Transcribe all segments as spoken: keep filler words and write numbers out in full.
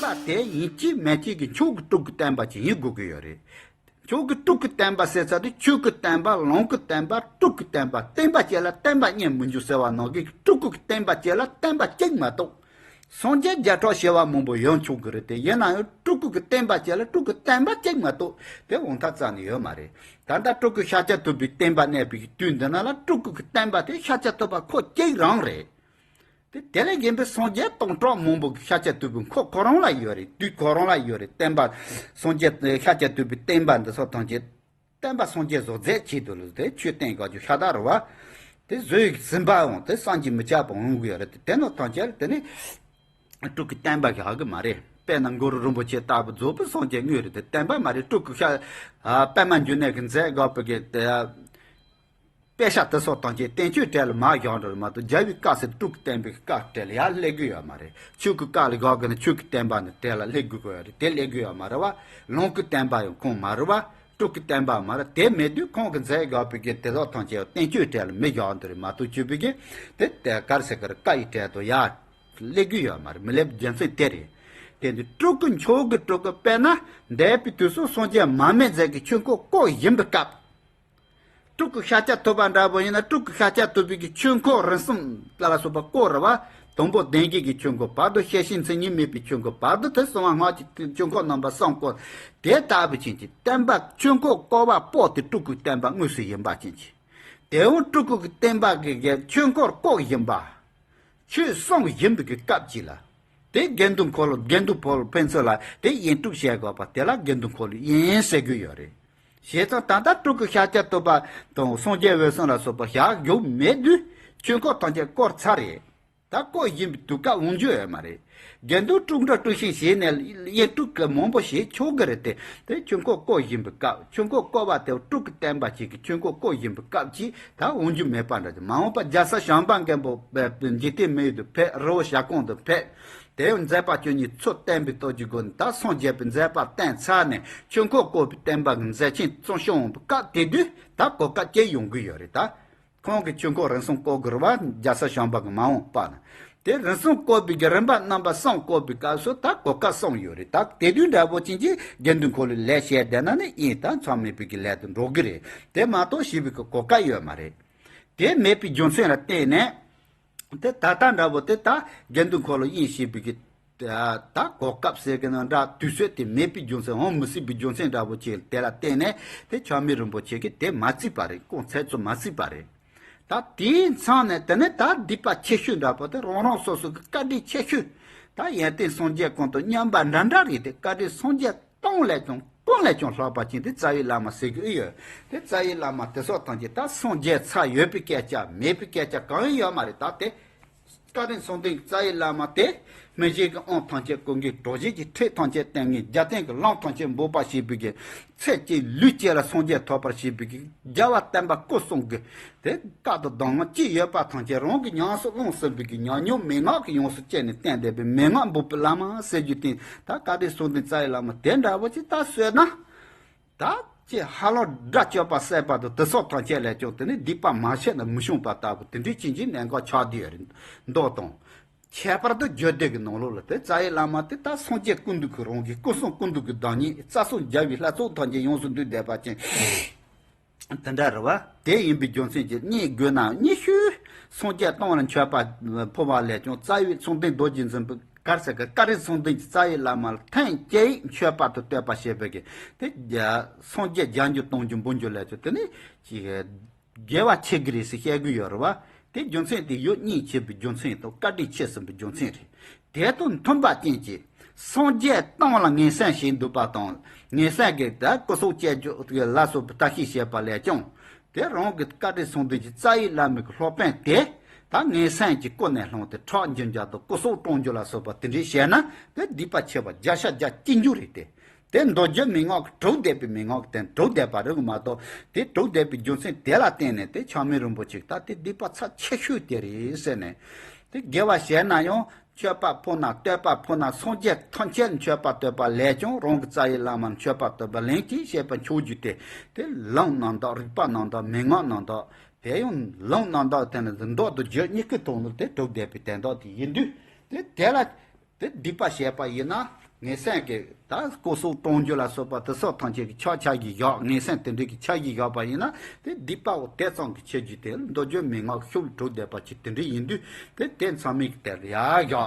བསྟན་པ་དེ་ཡིན་གཅིག་མིན་གཅིག་གི་མཆོག་གི་སྤྲུལ་སྐུ་བསྟན་པ་ཅིག་ཡིན་དགོས་ཀྱི་ཡོད་རེད། མཆོག་གི་སྤྲུལ་སྐུ་བསྟན་པ་ཟེར་ཚར་དུས་ཆོས་ཀྱི་བསྟན་པ། ལུང་གི་བསྟན་པ། སྤྲུལ་སྐུ་བསྟན་པ། བསྟན་པ་གཅིག་ལ་བསྟན་པ་གཉིས་མི་འབྱུང་ཟེར་བ་ནང་བཞིན་སྤྲུལ་སྐུ་གི་བསྟན་པ་གཅིག་ལ་བསྟན་པ་གཅིག་མ་གཏོགས། སངས་རྒྱས་བརྒྱ་ཕྲག་བྱེ་བ་མང་པོ་ཡོད་ཆོག་གི་རེད་དེ། ཡིན་ན་ཡང་སྤྲུལ་སྐུ་གི་བསྟན་པ་གཅིག་ལ་སྤྲུལ་སྐུ་བསྟན་པ་གཅིག་མ་གཏོགས་དེ་དབང་ཐང་རྩ་ནས་ཡོད་མ་རེད། ད་ལྟ་སྤྲུལ་སྐུ་ཤཱཀྱ་ཐུབ་པའི་བསྟན་པ་གནས་པའི་དུས་འདི་ན་ལ་སྤྲུལ་སྐུ་གི་བསྟན་པ་དེ་ཤཱཀྱ་ཐུབ་པ་ཁོ་གཅིག་རང་རེད། དེ་དེ་ལས་གཞན་པའི་སངས་རྒྱས་སྟོང་ཕྲག་མང་པོ་གི་ཤཱཀྱ་ཐུབ་པའི་ཁོ་ཁོ་རང་ལ་ཡོད་རེད། དུས་ཁོ་རང་ལ་ཡོད་རེད། བསྟན་པ་སངས་རྒྱས་ཤཱཀྱ་ཐུབ་པའི་བསྟན་པ་འདི་ཚོ་ཐམས་ཅད་བསྟན་པ་སངས་རྒྱས་བཟོ་རྩལ་ཆེད་དུ་ལ་དེ་ཆོས་བསྟན་དགོས་རྒྱུ་ཤ་སྟག་རེད་བ། དེ་བཟོས་ཟིན་པའང་དེ་བསམ་གྱིས་མི་ཁྱབ་པ་འོང་གི་ཡོད་རེད། དེ་དེ་ནོ་ཐམས་ཅད་དེ་ནི་སྤྲུལ་སྐུ་བསྟན་པ་ཞིག་ཧ་གི་མ་རེད། དཔེར་ན་གུ་རུ་རིན་པོ་ཆེ་ལྟ་བུ་རྫོགས་པའི་སངས་རྒྱས་དངོས་རེད་དེ་བསྟན་པ་མ་རེད། སྤྲུལ་སྐུ་ཤ་པདྨ་འབྱུང་གནས་ཀྱི་མཛད་དགོས་པའི་གི་དེ། དཔེ་ཆ་དེ་སོགས་དང་བཅས་བསྟན་བཅོས་གྲལ་ལ་མར་བཞག་འགྲོ་རེད་མ་གཏོགས། རྒྱལ་བའི་བཀའ་ཟེར་སྤྲུལ་སྐུ་བསྟན་པའི་བཀའ་གྲལ་ལ་ཡར་སླེབས་ཀྱི་ཡོད་མ་རེད། ཆོས་ཀྱི་བཀའ་ལ་བཞག་གི་ན་ཆོས་ཀྱི་བསྟན་པ་ནི་གྲལ་ལ་སླེབས་དགོས་ཀྱི་ཡོད་རེད། དེ་སླེབས་ཀྱི་ཡོད་མ་རེད་བ། ལུང་གི་བསྟན་པ་ཡང་ཁོང་མ་རེད་བ། སྤྲུལ་སྐུ་བསྟན་པ་མ་རེད། དེ་མེད་དུས་ཁོང་གི་མཛད་དགོས་པའི་གི་དེ་སོགས་དང་བཅས་བསྟན་བཅོས་གྲལ་ལ་མི་བཞག་འདི་རེད་མ་གཏོགས། བཅོས་པའི་གི་དེ་དེ་གར་ཟེར་གི་རེད། བཀའ་ཡི་གྲལ་དུ་ཡར་སླེབས་ཀྱི་ཡོད་མ་རེད། མི་སླེབས་རྒྱུ་མཚན་དེ་རེད། དེ་འདི་སྤྲུལ་སྐུ་མཆོག་གི་སྤྲུལ་སྐུ་དཔེར་ན་འདས་པའི་དུས་སུ་སངས་རྒྱས་མར་མེ་མཛད་ཀྱི་ཆོས་འཁོར་བསྐོར་བཞིན་པའི་སྐབས། སྤྲུལ་སྐུ་ཤཱཀྱ་ཐུབ་པ་འདྲ་པོ་ཡིན་ན་སྤྲུལ་སྐུ་ཤཱཀྱ་ཐུབ་པའི་གི་ཆོས་འཁོར་རིམ་གསུམ་ལ་སོགས་པ་བསྐོར་རེད་བ། དང་པོ་བདེན་བཞི་གི་ཆོས་འཁོར། བར་དུ་ཤེས་བྱའི་མཚན་ཉིད་མེད་པའི་ཆོས་འཁོར། བར་དུ་དེ་གསང་བ་སྔགས་ཀྱི་ཆོས་འཁོར་རྣམ་པ་གསུམ་བསྐོར། དེ་ལྟ་བུ་ཅན་གྱི་བསྟན་པ་ཆོས་འཁོར་བསྐོར་བ་པོ་དེ་སྤྲུལ་སྐུའི་བསྟན་པ་དངོས་སུ་ཡིན་པ་ཅན་གྱི། དེ་འོང་སྤྲུལ་སྐུ་གི་བསྟན་པ་གི་གི་ཆོས་འཁོར་བསྐོར་བཞིན་པ། ཆོས་གསུང་བཞིན་པའི་གི་སྐབས་ཅིག་ལ། དེ་དགེ་འདུན་འཁོར་ལོ། དགེ་འདུན་འཁོར་ལོ་ཕན་ཚུན་ལ་དེ་དབྱེན་དཀྲུག་བྱེད་དགོས་པ་དེ་ལ་དགེ་འདུན་འཁོར་ལོའི་དབྱེན་ཟེར་གི་ཡོད་རེད། བྱས་ཙང་ད་ལྟ་སྤྲུལ་སྐུ་ཤཱཀྱ་ཐུབ་པ་དང་སངས་རྒྱས་འོད་སྲུང་ལ་སོགས་པ་བཞག་རྒྱུ་མེད་དུས་ཆོས་འཁོར་ཐམས་ཅད་བསྐོར་ཚར་རེད། ད་བསྐོར་བཞིན་པའི་དུས་སྐབས་འོང་རྒྱུ་ཡོད་མ་རེད། དགེ་འདུན་དཀྲུག་འགྲོ་དཀྲུག་ཤིང་བྱས་ནས་དབྱེན་དཀྲུག་གི་མང་པོ་བྱེད་ཆོག་གི་རེད་དེ། དེ་ཆོས་འཁོར་བསྐོར་བཞིན་པའི་སྐབས། ཆོས་འཁོར་བསྐོར་བ་དེ་སྤྲུལ་སྐུ་བསྟན་པ་ཅིག་གི་ཆོས་འཁོར་བསྐོར་བཞིན་པའི་སྐབས་ཅིག་ད་འོང་རྒྱུ་མེད་པ་འདྲ། དེ་མ་འོངས་པ་རྒྱལ་ས་བྱམས་པ་མགོན་པོ་འཇིག་རྟེན་མི་ཡུལ་དུ་ཕེབས། རི་བོ་ཞྭ་སྒང་དུ་ཕེབས། དེ་མཛད་པ་བཅུ་གཉིས་ཚུལ་བསྟན་པའི་སྟོབས་ཀྱི་སྒོ་ནས་ད་སངས་རྒྱས་པའི་མཛད་པ་བསྟན་ཚར་ནས་ཆོས་འཁོར་བསྐོར་བའི་བསྟན་པ་གི་མཛད་ཆེན་གཙོ་སྐྱོང་འོང་བའི་སྐབས་དེ་དུས་ད་གོ་སྐབས་སྐྱེལ་ཡོང་གི་ཡོད་རེད་ད། ཁོང་གིས་ཆོས་འཁོར་རིམ་གསུམ་བསྐོར་དགོས་རེད་བ། རྒྱལ་ས་བྱམས་པ་གི་མ་འོངས་པ་ན། དེ་རིམ་གསུམ་བསྐོར་བའི་གི་རིམ་པ་རྣམ་པ་གསུམ་བསྐོར་བའི་སྐབས་སུ་ད་གོ་སྐབས་གསུམ་ཡོད་རེད། ད་དེ་དུས་འདྲ་པོ་ཅན་གྱི་དགེ་འདུན་འཁོར་ལོའི་ལས་བྱས་བསྡད་ན་ནི་དབྱེན་དང་མཚམས་མེད་པའི་གི་ལས་དུ་འགྲོ་གི་རེད། དེ་མ་གཏོགས་ཞེས་པའི་གི་གོ་སྐབས་ཡོད་མ་རེད། དེ་མེད་པའི་རྒྱུ་མཚན་ལ་བརྟེན་ནས། དེ་ད་ལྟ་འདྲ་པོ་དེ་ད་དགེ་འདུན་འཁོར་ལོ་དབྱེན་ཞེས་པའི་གི། ད་གོ་སྐབས་ཟེར་གི་ན་འདྲ་དུས་ཚོད་དེ་མེད་པའི་རྒྱུ་མཚན། འོང་མི་སྲིད་པའི་རྒྱུ་མཚན་འདྲ་པོ་ཅིག་དེ་ལ་བརྟེན་ནས་དེ་ཆགས་མེད་རིན་པོ་ཆེ་གིས་དེ་མ་བརྩིས་པ་རེད། ཁོང་ཚད་ཚོད་མ་བརྩིས་པ་རེད། ད་དེའི་མཚམས་ནས་དེ་ནས་ད་སྡིག་པ་ཆེ་ཤོས་འདྲ་པོ་དེ་རང་རང་སོ་སོ་གི་བཀའ་དྲིན་ཆེ་ཤོས། ད་ཡོན་ཏན་སངས་རྒྱས་གོང་དུ་མཉམ་པ་འདྲ་འདྲ་རེད་དེ། བཀའ་དྲིན་སངས་རྒྱས་སྟོང་ལས་ཀྱང་གང་ལས་ཀྱང་ལྷག་པ་ཅན་དེ་རྩ་བའི་བླ་མ་ཟེར་གི་ཨེ་ཡོད། དེ་རྩ་བའི་བླ་མ་དེ་སོགས་ཐམས་ཅད་ད་སངས་རྒྱས་ཚར་ཡོད་པའི་སྐད་ཆ་མེད་པའི་སྐད་ཆ་གང་ཡང་ཡོད་མ་རེད། ད་དེ་བཀའ་དྲིན་གསུམ་ལྡན་གྱི་རྩ་བའི་བླ་མ་དེ། སྨིན་བྱེད་ཀྱི་དབང་ཐམས་ཅད་བསྐུར་མཁན། གྲོལ་བྱེད་ཀྱི་ཁྲིད་ཐམས་ཅད་བསྟན་མཁན། རྒྱལ་བསྟན་གྱི་ལམ་ཐམས་ཅད་འབོགས་པ་བྱེད་པའི་གི་ཚེ་གཅིག་ལུས་གཅིག་ལ་སངས་རྒྱས་ཐོབ་པར་བྱེད་པའི་གི་རྒྱལ་བ་བསྟན་པ་སྐུ་གསུམ་གྱི་དེ་བཀའ་དང་གདམས་ངག་ཅི་ཡོད་པ་ཐམས་ཅད་རང་གི་ཉམས་སུ་བླངས་ཟིན་པའི་གི་ཉམས་མྱོང་མན་ངག་གི་ཡོངས་སུ་བཅད་ནས་བསྟན་བསྡད་པའི་མན་ངག་འབོགས་པའི་བླ་མ་ཟེར་རྒྱུ་དེ། ད་བཀའ་དྲིན་གསུམ་ལྡན་རྩ་བའི་བླ་མ་དེ་འདྲ་བོ་ཅིག་ད་གསོས་ན། ད་ཅེས་ཧ་ལམ་དགྲ་བཅོམ་པ་བསད་པ་དང་དེ་སོགས་ཐམས་ཅད་ལས་ཀྱང་དེ་ནི་སྡིག་པ་མ་བཤགས་ན་མི་ཤོང་པ་ལྟ་བུ་དེ་འདྲའི་ཅན་གྱི་གནད་འགག་ཆགས་བསྡད་ཡོད་རེད་མདོག་དང་། ཁྱད་པར་དུ་རྒྱུད་སྡེ་གི་ནང་ལོགས་ལ་དེ་རྩ་བའི་བླ་མ་དེ་ད་སངས་རྒྱས་ཀུན་འདུས་ཀྱི་རང་བཞིན། སྐུ་གསུམ་ཀུན་འདུས་ཀྱི་བདག་ཉིད། རྩ་གསུམ་རྒྱལ་བའི་ལྷ་ཚོགས་ཐམས་ཅད་ཡོངས་སུ་འདུས་བསྡད་པ་ཅན། དེ་འདྲ་རེད་བ། དེ་ཡིན་པའི་རྒྱུ་མཚན་གྱིས་རྙེད་དགོས་ན་རྙེད་ཤོས། སངས་རྒྱས་སྟོང་ལ་མཆོད་པ་ཕུལ་བ་ལས་ཀྱང་རྩ་བའི་གསུམ་ལྡན་རྡོ་རྗེ་འཛིན་པའི་གར་ཟེར་གི་བཀའ་དྲིན་གསུམ་ལྡན་གྱི་རྩ་བའི་བླ་མ་ལ་ཐེངས་གཅིག་མཆོད་པ་དང་བསྟོད་པ་བྱེད་པའི་གི་དེ། སངས་རྒྱས་བརྒྱ་འགྱུར་སྟོང་འགྱུར་འབུམ་འགྱུར་ལས་ཀྱང་དེ་ནི་ཅིག་དགེ་བ་ཆེ་གི་རེད་ཟེར་བཤད་གི་ཡོད་རེད་བ། དེ་རྒྱུ་མཚན་དེ་ཡོད་སྙིང་ཆེ་བའི་རྒྱུ་མཚན་དང་བཀའ་དྲིན་ཆེ་ཟིན་པའི་རྒྱུ་མཚན་རེད། དེ་དང་མཐུན་པ་ཅན་གྱི་སངས་རྒྱས་སྟོང་ལ་ངན་སེམས་ཞིག་འདུག་པ་དང་། ངན་སེམས་ཀྱི་ད་སྐུ་སྲོག་བཅད་རྒྱུ་ལ་སོགས་པའི་བརྟག་དཔྱད་བྱེད་པ་ལས་ཀྱང་། དེ་རང་གི་བཀའ་དྲིན་གསུམ་ལྡན་གྱི་རྩ་བའི་བླ་མའི་སློབ་དཔོན་དེ། ད་ངན་སེམས་ཀྱི་ཀུན་ནས་བསླངས་ཏེ་ཁྲག་འཇིབ་རྒྱུ་དང་སྐུ་སྲོག་བཀྲོངས་རྒྱུ་ལ་སོགས་པ་དེ་འདྲའི་བྱས་ན་དེ་སྡིག་པ་ཆེ་བ་བརྒྱ་ཆ་བརྒྱ་གཅིག་འགྱུར་རེད་དེ། དེ་མདོ་རྒྱུད་མན་ངག་གི་གྲུབ་བསྡད་པའི་མན་ངག་གི་དེ་གྲུབ་བསྡད་པ་རེད་མ་གཏོགས། དེ་གྲུབ་བསྡད་པའི་རྒྱུ་མཚན་དེ་ལ་བརྟེན་ནས་དེ་ཆགས་མེད་རིན་པོ་ཆེ་ད་དེ་སྡིག་པ་ཚབས་ཆེ་ཤོས་དེ་རེད་ཟེར་ནས། དེ་དགེ་བ་བྱས་ན་ཡང་མཆོད་པ་ཕུལ་ན་བསྟོད་པ་ཕུལ་ན་སངས་རྒྱས་ཐམས་ཅད་མཆོད་པ་བསྟོད་པ་ལས་ཀྱང་རང་གི་རྩ་བའི་བླ་མར་མཆོད་པ་བསྟོད་པ་ལན་གཅིག་བྱས་པ་མཆོག་གྱུར་ཏེ། དེ་ལམ་རྣམ་དག་རིགས་པ་རྣམ་དག་མན་ངག་རྣམ་དག་དེ་ཡང་ལམ་རྣམ་དག་དེ་ནི་མདོ་དང་རྒྱུད་གཉིས་ཀྱི་ཐོག་ནས་དེ་གྲུབ་བསྡད་པའི་དོན་དག་དེ་ཡིན་དུས། དེ་དེ་ལ། དེ་སྡིག་པ་བྱས་པ་ཡིན་ན་ངན་སེམས་ཀྱི་ད་སྐུ་སྲོག་གཏོང་རྒྱུ་ལ་སོགས་པ་དེ་སོགས་ཐམས་ཅད་ཀྱི་ཕྱག་ཕྱག་གིས་བཞག་ངན་སེམས་དེ་འདྲའི་གི་ཕྱག་གིས་བཞག་པ་ཡིན་ན་དེ་སྡིག་པ་འོ་དེ་ཙམ་གྱི་ཆེ་རྒྱུ་དེ་འདོད་འཇོ་མི་མངའ་ཤུགས་དྲུག་བསྡད་པ་ཅིག་དེ་འདྲའི་ཡིན་དུས་དེ་དེ་མཚམས་མེད་ཀྱི་དེར་ཡ་བཞག་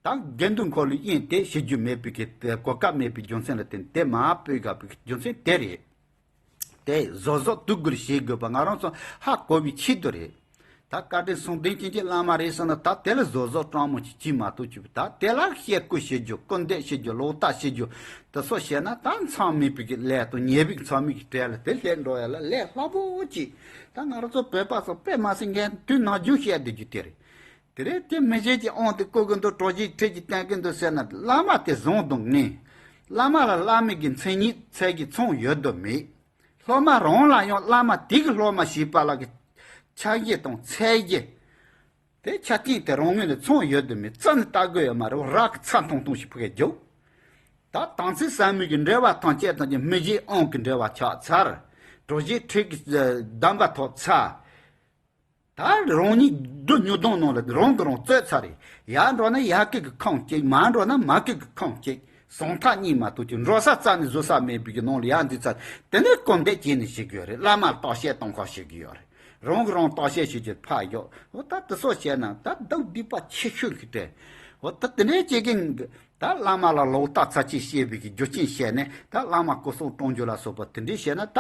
ད་དགེ་འདུན་འཁོར་ལོའི་དབྱེན་དེ་བྱེད་རྒྱུ་མེད་པའི་གི་གོ་སྐབས་མེད་པའི་རྒྱུ་མཚན་ལ་བརྟེན་དེ་མ་སྤོས་དགོས་པའི་རྒྱུ་མཚན་དེ་རེད། དེ་གཟབ་གཟབ་ཏུ་དགོས་ཞེས་དགོས་པ་ང་རང་ཚོ་ཧ་གོ་བའི་ཆེད་དུ་རེད། ད་བཀའ་དྲིན་གསུམ་ལྡན་ཅན་གྱི་བླ་མ་རེད་ཟེར་ན་ད་དེ་ལ་གཟབ་གཟབ་སྤྲང་མོ་ཅིག་གྱིས་མ་གཏོགས་ཅིག་ད་དེ་ལ་བཤད་སྐུལ་བྱེད་རྒྱུ་སྐུར་འདེབས་བྱེད་རྒྱུ་ལོག་ལྟ་བྱེད་རྒྱུ་དེ་ཚོ་བྱས་ན་ད་མཚམས་མེད་པའི་གི་ལས་དང་ཉེས་པའི་མཚམས་མེད་ཀྱི་གྲལ་ལ་དེ་སླེབས་འགྲོ་ཡ་ལ་ལས་སླ་པོ་ཅིག་ད་ང་རང་ཚོ་བོད་པ་ཚོ་དཔེ་མ་སྲིད་འགན་དུས་ནམ་རྒྱུན་བཤད་བསྡད་རྒྱུ་དེ་རེད། དེ་རེད་དེ་མི་གཞན་གྱི་དབང་དུ་བཀུར་གི་འདུག་གྲོགས་ཀྱི་ཁྲིད་ཀྱི་བསྟན་གི་འདུག་ཟེར་ན་བླ་མ་དེ་བཟང་དང་ངན། བླ་མ་ལ་བླ་མའི་གི་མཚན་ཉིད་ཚད་ཀྱི་མཚུངས་ཡོད་དུ་མེད། སློབ་མ་རང་ལ་ཡང་བླ་མ་དེ་གི་སློབ་མ་ཞེས་པ་ལ་གི་ཆ་གཞི་དང་ཚད་གཞི། དེ་ཆ་རྐྱེན་དེ་རང་ངོས་ནས་མཚུངས་ཡོད་དུ་མེད་རྩ་ནས་ལྟ་དགོས་ཡོད་མ་རེད་རག་གི་ཚ་ཐུང་ཐུང་ཞིག་ཕུག་གི་རྒྱུག་ད་དམ་ཚིག་ཟབ་མོའི་གི་འབྲེལ་བ་ཐམས་ཅད་དང་གི་མི་གཞན་དབང་གི་འབྲེལ་བ་ཆགས་ཚར། གྲོགས་ཀྱི་ཁྲིད་ཀྱི་གདམས་པ་ཐོབ་ཚར། ད་རང་ཉིད་སྡུག་ཉོ་གདོང་ནང་ལ་རང་གིས་རང་བཙོས་ཚར་རེད། ཡར་འགྲོ་ན་ཡར་སྐད་ཀྱི་ཁོང་གཅིག་མར་འགྲོ་ན་མར་སྐད་ཀྱི་ཁོང་གཅིག་ཟོང་ཐག་གཉིས་མ་གཏོགས་ཀྱི་འགྲོ་ས་རྩ་ནས་བཟོ་ས་མེད་པའི་གི་ནང་ལ་ཡར་འཛུལ་ཚར། དེ་ནས་སྐུར་འདེབས་བྱས་ནས་བྱེད་ཀྱི་ཡོད་རེད། བླ་མར་བརྟག་དཔྱད་གཏོང་ཁ་བྱེད་ཀྱི་ཡོད་རེད། རང་གིས་རང་བརྟག་དཔྱད་བྱེད་ཀྱི་ཕར་ཡོད་འོ་ད་དེ་ཚོ་བྱས་ན་ད་སྡུག་སྡིག་པ་ཆེ་ཤོས་ཀྱི་སྟེ། འོ་ད་དེ་འདྲའི་བྱེད་ཀྱི་ད་བླ་མ་ལ་ལོག་ལྟ་ཚ་ཆེ་བྱེད་པའི་གི་རྒྱུ་རྐྱེན་བཤད་ནས་ད་བླ་མ་སྐུ་སྲོག་གཏོང་རྒྱུ་ལ་སོགས་པ་དེ་འདྲའི་བཤད་ན་ད།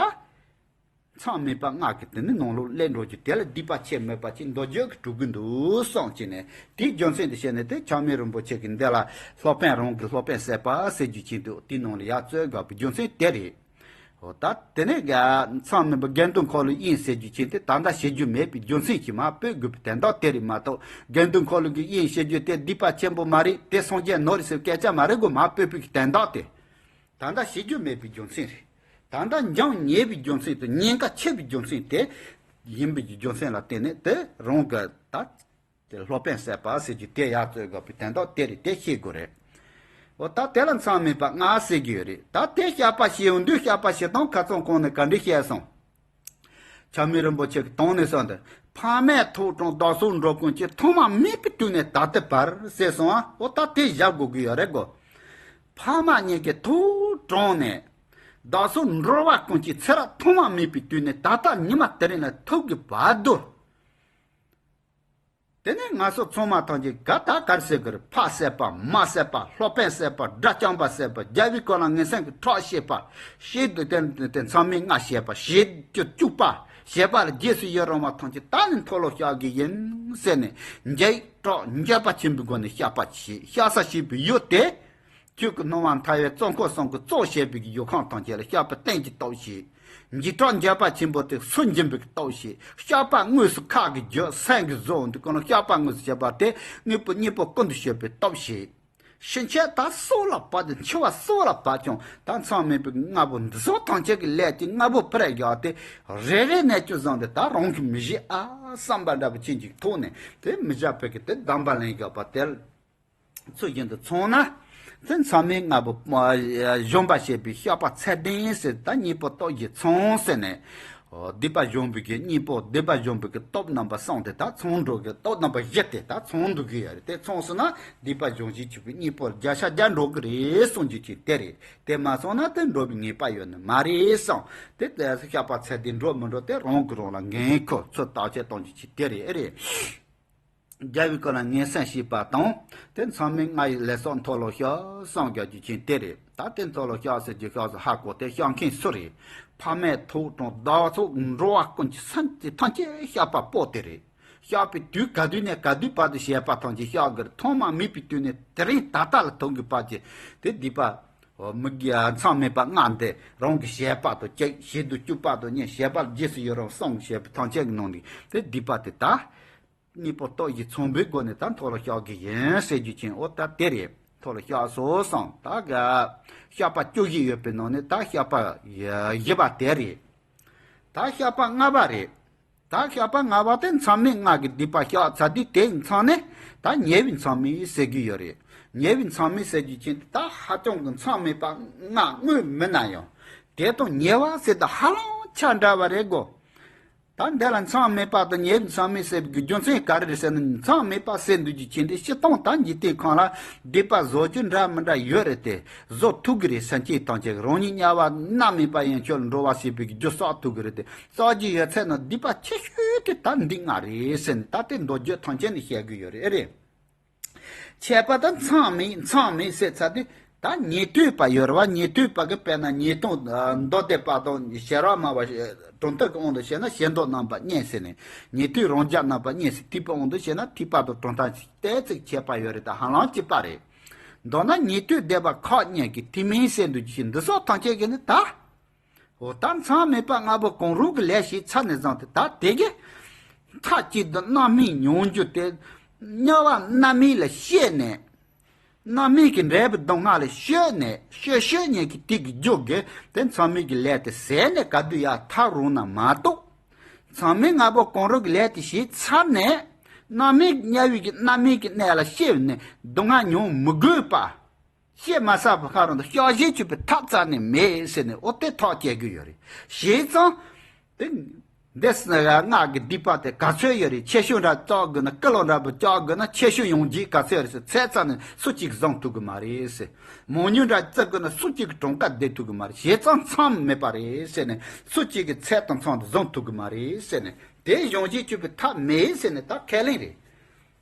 མཚམས་མེད་པ་ལྔ་གི་དེ་ནི་ནང་ལོགས་སླེབས་འགྲོ་རྒྱུ་དེ་ལ་སྡིག་པ་ཆེ་མོད་པ་ཅིག་མདོ་རྒྱུད་ཀྱི་གྲུབ་ཀྱི་འདུག་བསམ་བྱས་ནས་དེའི་རྒྱུ་མཚན་དུ་བཤད་ནས་དེ་ཆགས་མེད་རིན་པོ་ཆེ་གི་འདི་ལ་སློབ་དཔོན་རང་གི་སློབ་དཔོན་ཟད་པ་ཟེར་རྒྱུ་ཅན་དུ་དེའི་ནང་ལ་ཡར་བཙལ་དགོས་པའི་རྒྱུ་མཚན་དེ་རེད། འོ་ད་དེ་ནས་ག་མཚམས་མེད་པ་དགེ་འདུན་འཁོར་ལོའི་དབྱེན་ཟེར་རྒྱུ་ཅན་དེ་ད་ལྟ་བྱེད་རྒྱུ་མེད་པའི་རྒྱུ་མཚན་གྱིས་མ་སྤོས་དགོས་པའི་དོན་དག་དེ་རེད་མ་གཏོགས་དགེ་འདུན་འཁོར་ལོ་གི་དབྱེན་བྱེད་རྒྱུ་དེ་སྡིག་པ་ཆེན་པོ་མ་རེད་དེ་སངས་རྒྱས་ནོར་རེད་ཟེར་སྐད་ཆ་མ་རེད་གོ་མ་སྤོས་པའི་གི་དོན་དག་དེ། ད་ལྟ་བྱེད་རྒྱུ་མེད་པའི་རྒྱུ་མཚན་རེད། ད་ལྟ་འགྱངས་ཉེས་པའི་རྒྱུ་མཚན་དང་ཉེན་ཁ་ཆེ་བའི་རྒྱུ་མཚན་དེ་ཡིན་པའི་རྒྱུ་མཚན་ལ་བརྟེན་ནས་དེ་རང་གི་ད་དེ་སློབ་དཔོན་ཟད་པ་ཟེར་རྒྱུ་དེ་ཡར་བཙལ་དགོས་པའི་དོན་དག་དེ་རེད་དེ་ཤེས་དགོས་རེད། འོ་ད་དེ་ལ་མཚམས་མེད་པ་ལྔ་ཟེར་གྱི་ཡོད་རེད། ད་དེ་བཤགས་པ་བྱེད་འོང་དུས་བཤགས་པ་བྱེད་སྟངས་ཁ་ཚང་གོང་ནས་ག་འདྲ་བཤད་སོང་། ཆགས་མེད་རིན་པོ་ཆེ་གི་དོན་ནས་གསུངས་ཏེ། ཕ་མས་ཐོག་དྲངས་བདག་སོགས་འགྲོ་ཀུན་གྱི། ཐོག་མ་མེད་པའི་དུས་ནས་ད་ལྟའི་བར་ཟེར་སོང་ཨ། འོ་ད་དེ་བཞག་དགོས་ཀྱི་ཡོད་རེད་གོ། ཕ་མ་གཉིས་ཀྱིས་ཐོག་དྲངས་ནས། བདག་སོགས་འགྲོ་བ་ཀུན་གྱི་ཚེ་རབས་ཐོག་མ་མེད་པའི་དུས་ནས་ད་ལྟ་ཉི་མ་དེ་རིང་ལ་ཐུག་གི་བར་དུ། དེ་ནས་ང་ཚོ་ཚང་མ་ཐམས་ཅད་ག་ད་གར་ཟེར་གི་རེད། ཕ་བསད་པ་མ་བསད་པ་སློབ་དཔོན་བསད་པ་དགྲ་བཅོམ་པ་བསད་པ་རྒྱལ་བའི་སྐུ་ལ་ངན་སེམས་ཀྱི་ཁྲག་བཤད་པ་ཞེས་དེ་དེ་མཚམས་མེད་ལྔ་བཤད་པ་ཞེས་བཅུ་བཅུ་པ་བཤད་པ་ལ་རྗེས་སུ་ཡི་རང་བ་ཐམས་ཅད་ད་ནི་མཐོལ་ལོ་བཤགས་ཀྱི་ཡིན་ཟེར་ནས་འཇལ་གྲོགས་འཇལ་པ་ཆེན་པོའི་སྒོ་ནས་བཤགས་པ་བྱེད། བཤགས་ས་བྱེད་པའི་ཡུལ་དེ། ཆོས་ཀྱི་སྣང་བ་མཐའ་ཡས་གཙོ་འཁོར་གསུམ་གྱི་གཙོ་བྱས་པའི་ཡུལ་ཁམས་ཐམས་ཅད་ལ་བཤགས་པའི་རྟེན་གྱི་སྟོབས་བྱེད། འཇིགས་སྐྲག་འཇལ་བ་ཆེན་པོ་དེ་སུན་འབྱིན་པའི་སྟོབས་བྱེད། བཤགས་པ་དངོས་སུ་ཁ་གིས་བརྗོད་སེམས་ཀྱིས་བཟོ་འདི་ཀུན་ལ་བཤགས་པ་དངོས་སུ་བྱེད་པ་དེ་དངོས་པོ་གཉེན་པོ་ཀུན་ཏུ་སྤྱོད་པའི་སྟོབས་བྱེད། ཕྱིན་ཆད་ད་སྲོག་ལ་བབ་སྟེ་འཆི་བ་སྲོག་ལ་བབ་ཀྱང་ད་མཚམས་མེད་པའི་ལྔ་པོ་འདི་ཚོ་ཐམས་ཅད་ཀྱི་ལས་ཀྱི་ལྔ་པོ་ཕར་བཞག་སྟེ་རེ་རེ་ནས་ཅུང་བཟང་སྟེ་ད་རང་གིས་མི་བཞེས་ཨ་བསམ་པ་འདྲ་པོ་ཅན་གྱི་ཐོག་ནས་དེ་མི་བཞག་པའི་གི་དེ་གདམས་པ་ལེན་དགོས་པ་དེ། ཚུལ་བཞིན་དུ་མཚོན་ན། དེ་མཚམས་མེད་ལྔ་པོ་གཞོམ་པར་བྱེད་པའི་བཤགས་པ་ཚད་ལྡན་ཟེར་ད་གཉེན་པོ་སྟོབས་བཞི་མཚོན་ཟེར་ནས། སྡིག་པ་གཞོམ་པའི་གི་གཉེན་པོ་སྡིག་པ་གཞོམ་པའི་གི་སྟོབས་རྣམ་པ་གསུམ་དེ་ད་མཚོན་འགྲོ་གི་སྟོབས་རྣམ་པ་བཞི་དེ་ད་མཚོན་འགྲོ་གི་ཡོད་རེད། དེ་མཚོན་སོང་ན་སྡིག་པ་གཞོམ་བྱེད་ཆོག་པའི་གཉེན་པོ་བརྒྱ་ཆ་བརྒྱ་འགྲོ་གི་རེད་གསུང་རྒྱུ་ཅིག་དེ་རེད། དེ་མ་སོང་ན་དེ་འགྲོ་བའི་ངེས་པ་ཡོད་ནི་མ་རེད་གསུངས། དེ་ལྟར་བཤགས་པ་ཚད་ལྡན་འགྲོ་མི་འགྲོ་དེ་རང་གིས་རང་ལ་འགན་ཁུར་ཚུལ་བརྟག་དཔྱད་གཏོང་རྒྱུ་ཅིག་དེ་རེད་ཨེ་རེད། རྒྱལ་བའི་སྐུ་ལ་ངན་སེམས་བྱེད་པ་དང་། དེ་མཚམས་མེད་ལྔ་ཡི་ལས་སོགས་མཐོལ་ལོ་བཤགས་གསུང་རྒྱུ་ཅན་དེ་རེད། ད་དེ་མཐོལ་ལོ་བཤགས་ཟེར་རྒྱུ་བཤགས་སུ་ཧ་གོ་དེ་བཤགས་མཁན་སུ་རེད། ཕ་མས་ཐོག་དྲངས་བདག་སོགས་འགྲོ་བ་ཀུན་གྱི་སེམས་ཀྱི་ཐམས་ཅད་བཤགས་པ་པོ་དེ་རེད། བཤགས་པའི་དུས་ག་དུས་ནས་ག་དུས་བར་དུ་བྱས་པ་ཐམས་ཅད་བཤགས་དགོས་རེད། ཐོག་མ་མེད་པའི་དུས་ནས་དེ་རིང་ད་ལྟ་ལ་ཐུག་གི་བར་གྱི་དེ་སྡིག་པ། མི་དགེ་མཚམས་མེད་པ་ལྔ་འདི་རང་གི་བྱས་པ་དང་གཅིག་བྱེད་དུ་བཅུག་པ་དང་གཉིས་བྱས་པ་རྗེས་སུ་ཡི་རང་གསུམ་བྱས་པའི་ཐམས་ཅད་ཀྱི་ནང་ནས་དེ་སྡིག་པ་དེ་ད། གཉེན་པོ་སྟོབས་བཞི་མཚོན་པའི་སྒོ་ནས་ད་མཐོལ་ལོ་བཤགས་ཀྱི་ཡིན་ཟེར་རྒྱུ་ཅན་འོ་ད་དེ་རེད། མཐོལ་ལོ་བཤགས་སོ་གསུངས། ད་ག་བཤགས་པ་བཅུ་བཞི་ཡོད་པའི་ནང་ནས་ད་བཤགས་པ་བཞི་པ་དེ་རེད། ད་བཤགས་པ་ལྔ་པ་རེད། ད་བཤགས་པ་ལྔ་པ་དེ་མཚམས་མེད་ལྔ་གི་སྡིག་པ་བཤགས་ཚར་དུས་དེ་ཡི་མཚམས་ནས་ད་ཉེས་པའི་མཚམས་མེད་ཟེར་གྱི་ཡོད་རེད། ཉེས་པའི་མཚམས་མེད་ཟེར་རྒྱུ་ཅན་ད་ཧ་ཅང་གི་མཚམས་མེད་པ་ལྔ་དངོས་མིན་ན་ཡང་དེ་དང་ཉེ་བ་ཟེར་ད་ཧ་ལམ་ཆ་འདྲ་བ་རེད་གོ། ད་འདི་ལ་མཚམས་མེད་པ་དང་ཉེ་བའི་མཚམས་མེད་ཟེར་བའི་རྒྱུ་མཚན་ག་རེ་རེད་ཟེར་ན། མཚམས་མེད་པ་ཟེར་འདུག་རྒྱུ་ཅན་དེ་སྤྱིར་བཏང་ད་འཇིག་རྟེན་ཁམས་ལ་སྡིག་པ་བཟོ་རྒྱུ་འདྲ་མི་འདྲ་ཡོད་རེད་དེ། བཟོ་ཐུབ་ཀྱི་རེད། སེམས་ཅན་ཐམས་ཅད་རང་ཉིད་དམྱལ་བ་མནར་མེད་པ་ཡན་ཆོད་ལ་འགྲོ་བ་ཟེར་བའི་རྒྱུ་བསགས་ཐུབ་ཀྱི་རེད་དེ། བསགས་རྒྱུ་ཡོད་ཚད་ནི་སྡིག་པ་ཆེ་ཤོས་དེ་ད་འདི་ལྔ་རེད་ཟེར་ནས། ད་དེ་མདོ་རྒྱུད་ཐམས་ཅད་ནས་བཤད་གི་ཡོད་རེད། ཨེ་རེད། ཁྱད་པར་དུ་མཚམས་མེད་མཚམས་མེད་ཟེར་ཚར་དུས། ད་ཉན་ཐོས་པ་ཡོད་རེད་བ། ཉན་ཐོས་པ་གི་དཔེར་ན་ཉན་སྟོང་མདོ་སྡེ་པ་དང་ཤེས་རབ་སྨྲ་བ། གྲུབ་མཐའ་གི་དབང་དུ་བྱས་ན་ཤེས་མདོག་རྣམ་པ་གཉིས་ཟེར་ནས། ཉན་ཐོས་རང་རྒྱལ་རྣམ་པ་གཉིས་ཟེར། ཐེག་པའི་དབང་དུ་བྱས་ན་ཐེག་པ་དང་གྲུབ་མཐའ་ཏོག་ཙམ་ཁྱད་པར་ཡོད་རེད། ད་ཧ་ལམ་གཅིག་པ་རེད། མདོར་ན་ཉན་ཐོས་སྡེ་པ་ཁག་གཉིས་ཀྱི་ཐེག་དམན་ཟེར་འདུག་ཅིང་འདི་སོགས་ཐམས་ཅད་ཀྱི་ནི་ད། འོ་ད་མཚམས་མེད་པ་ལྔ་པོ་གང་རུང་གི་ལས་བྱས་ཚར་ནས་བཟུང་སྟེ། ད་དེ་གི་མཐའ་གཅིག་ཏུ་རྣམ་སྨིན་མྱོང་རྒྱུ་དེ། དམྱལ་བ་རྣམ་སྨིན་ལ་སྐྱེས་ནས། རྣམ་སྨིན་གྱི་འབྲས་བུ་སྡུག་བསྔལ་ལ་སྤྱོད་ནས། སྤྱོད་སྤྱོད་ཉིད་ཀྱི་དེ་གི་རྒྱུ་གི་དེ་མཚམས་མེད་ཀྱི་ལས་དེ་ཟད་ནས་ག་དུས་ཡར་ཐར་རུང་ན་མ་གཏོགས། མཚམས་མེད་ལྔ་པོ་གང་རུང་གི་ལས་དེ་བྱས་ཚར་ནས། རྣམ་སྨིན་དམྱལ་བའི་གི་རྣམ་སྨིན་གྱི་གནས་ལ་སྐྱེས་ནས་སྡུག་བསྔལ་མྱོང་མི་དགོས་པ། སྐྱེས་མ་ཚར་བར་ཁ་རང་དུ་སྐྱབས་གཞན་གཅོད་པའི་ཐབས་རྩ་ནས་མེད་ཟེར་ནས། འོ་དེ་ཐག་བཅད་དགོས་ཡོད་རེད། བྱས་ཙང་དེ། འདི་ལྔ་གི་སྡིག་པ་དེ་ག་ཚོད་ཡོད་རེད། ཆེ་ཆུང་འདྲ་བཅོ་དགོས་ན། ཀི་ལོ་འདྲ་པོ་བཅོ་དགོས་ན། ཆེ་ཆུང་ཡོང་རྒྱུ་ག་ཚོད་རེད་ཟེར། ཚད་རྩ་ནས་སུ་གཅིག་བཟུང་ཐུབ་གི་མ་རེད་ཟེར། མང་ཉུང་འདྲ་བརྩི་དགོས་ན་སུ་གཅིག་གི་གྲངས་ཀ་བསྡད་ཐུབ་གི་མ་རེད། བྱས་ཙང་མཚམས་མེད་པ་རེད་ཟེར་ནས། སུ་གཅིག་གི་ཚད་དང་མཚམས་དུ་བཟུང་ཐུབ་གི་མ་རེད་ཟེར་ནས། དེ་སྦྱང་གཞི་གཅོད་པའི་ཐབས་མེད་ཟེར་ནས་ད་ཁས་ལེན་རེད།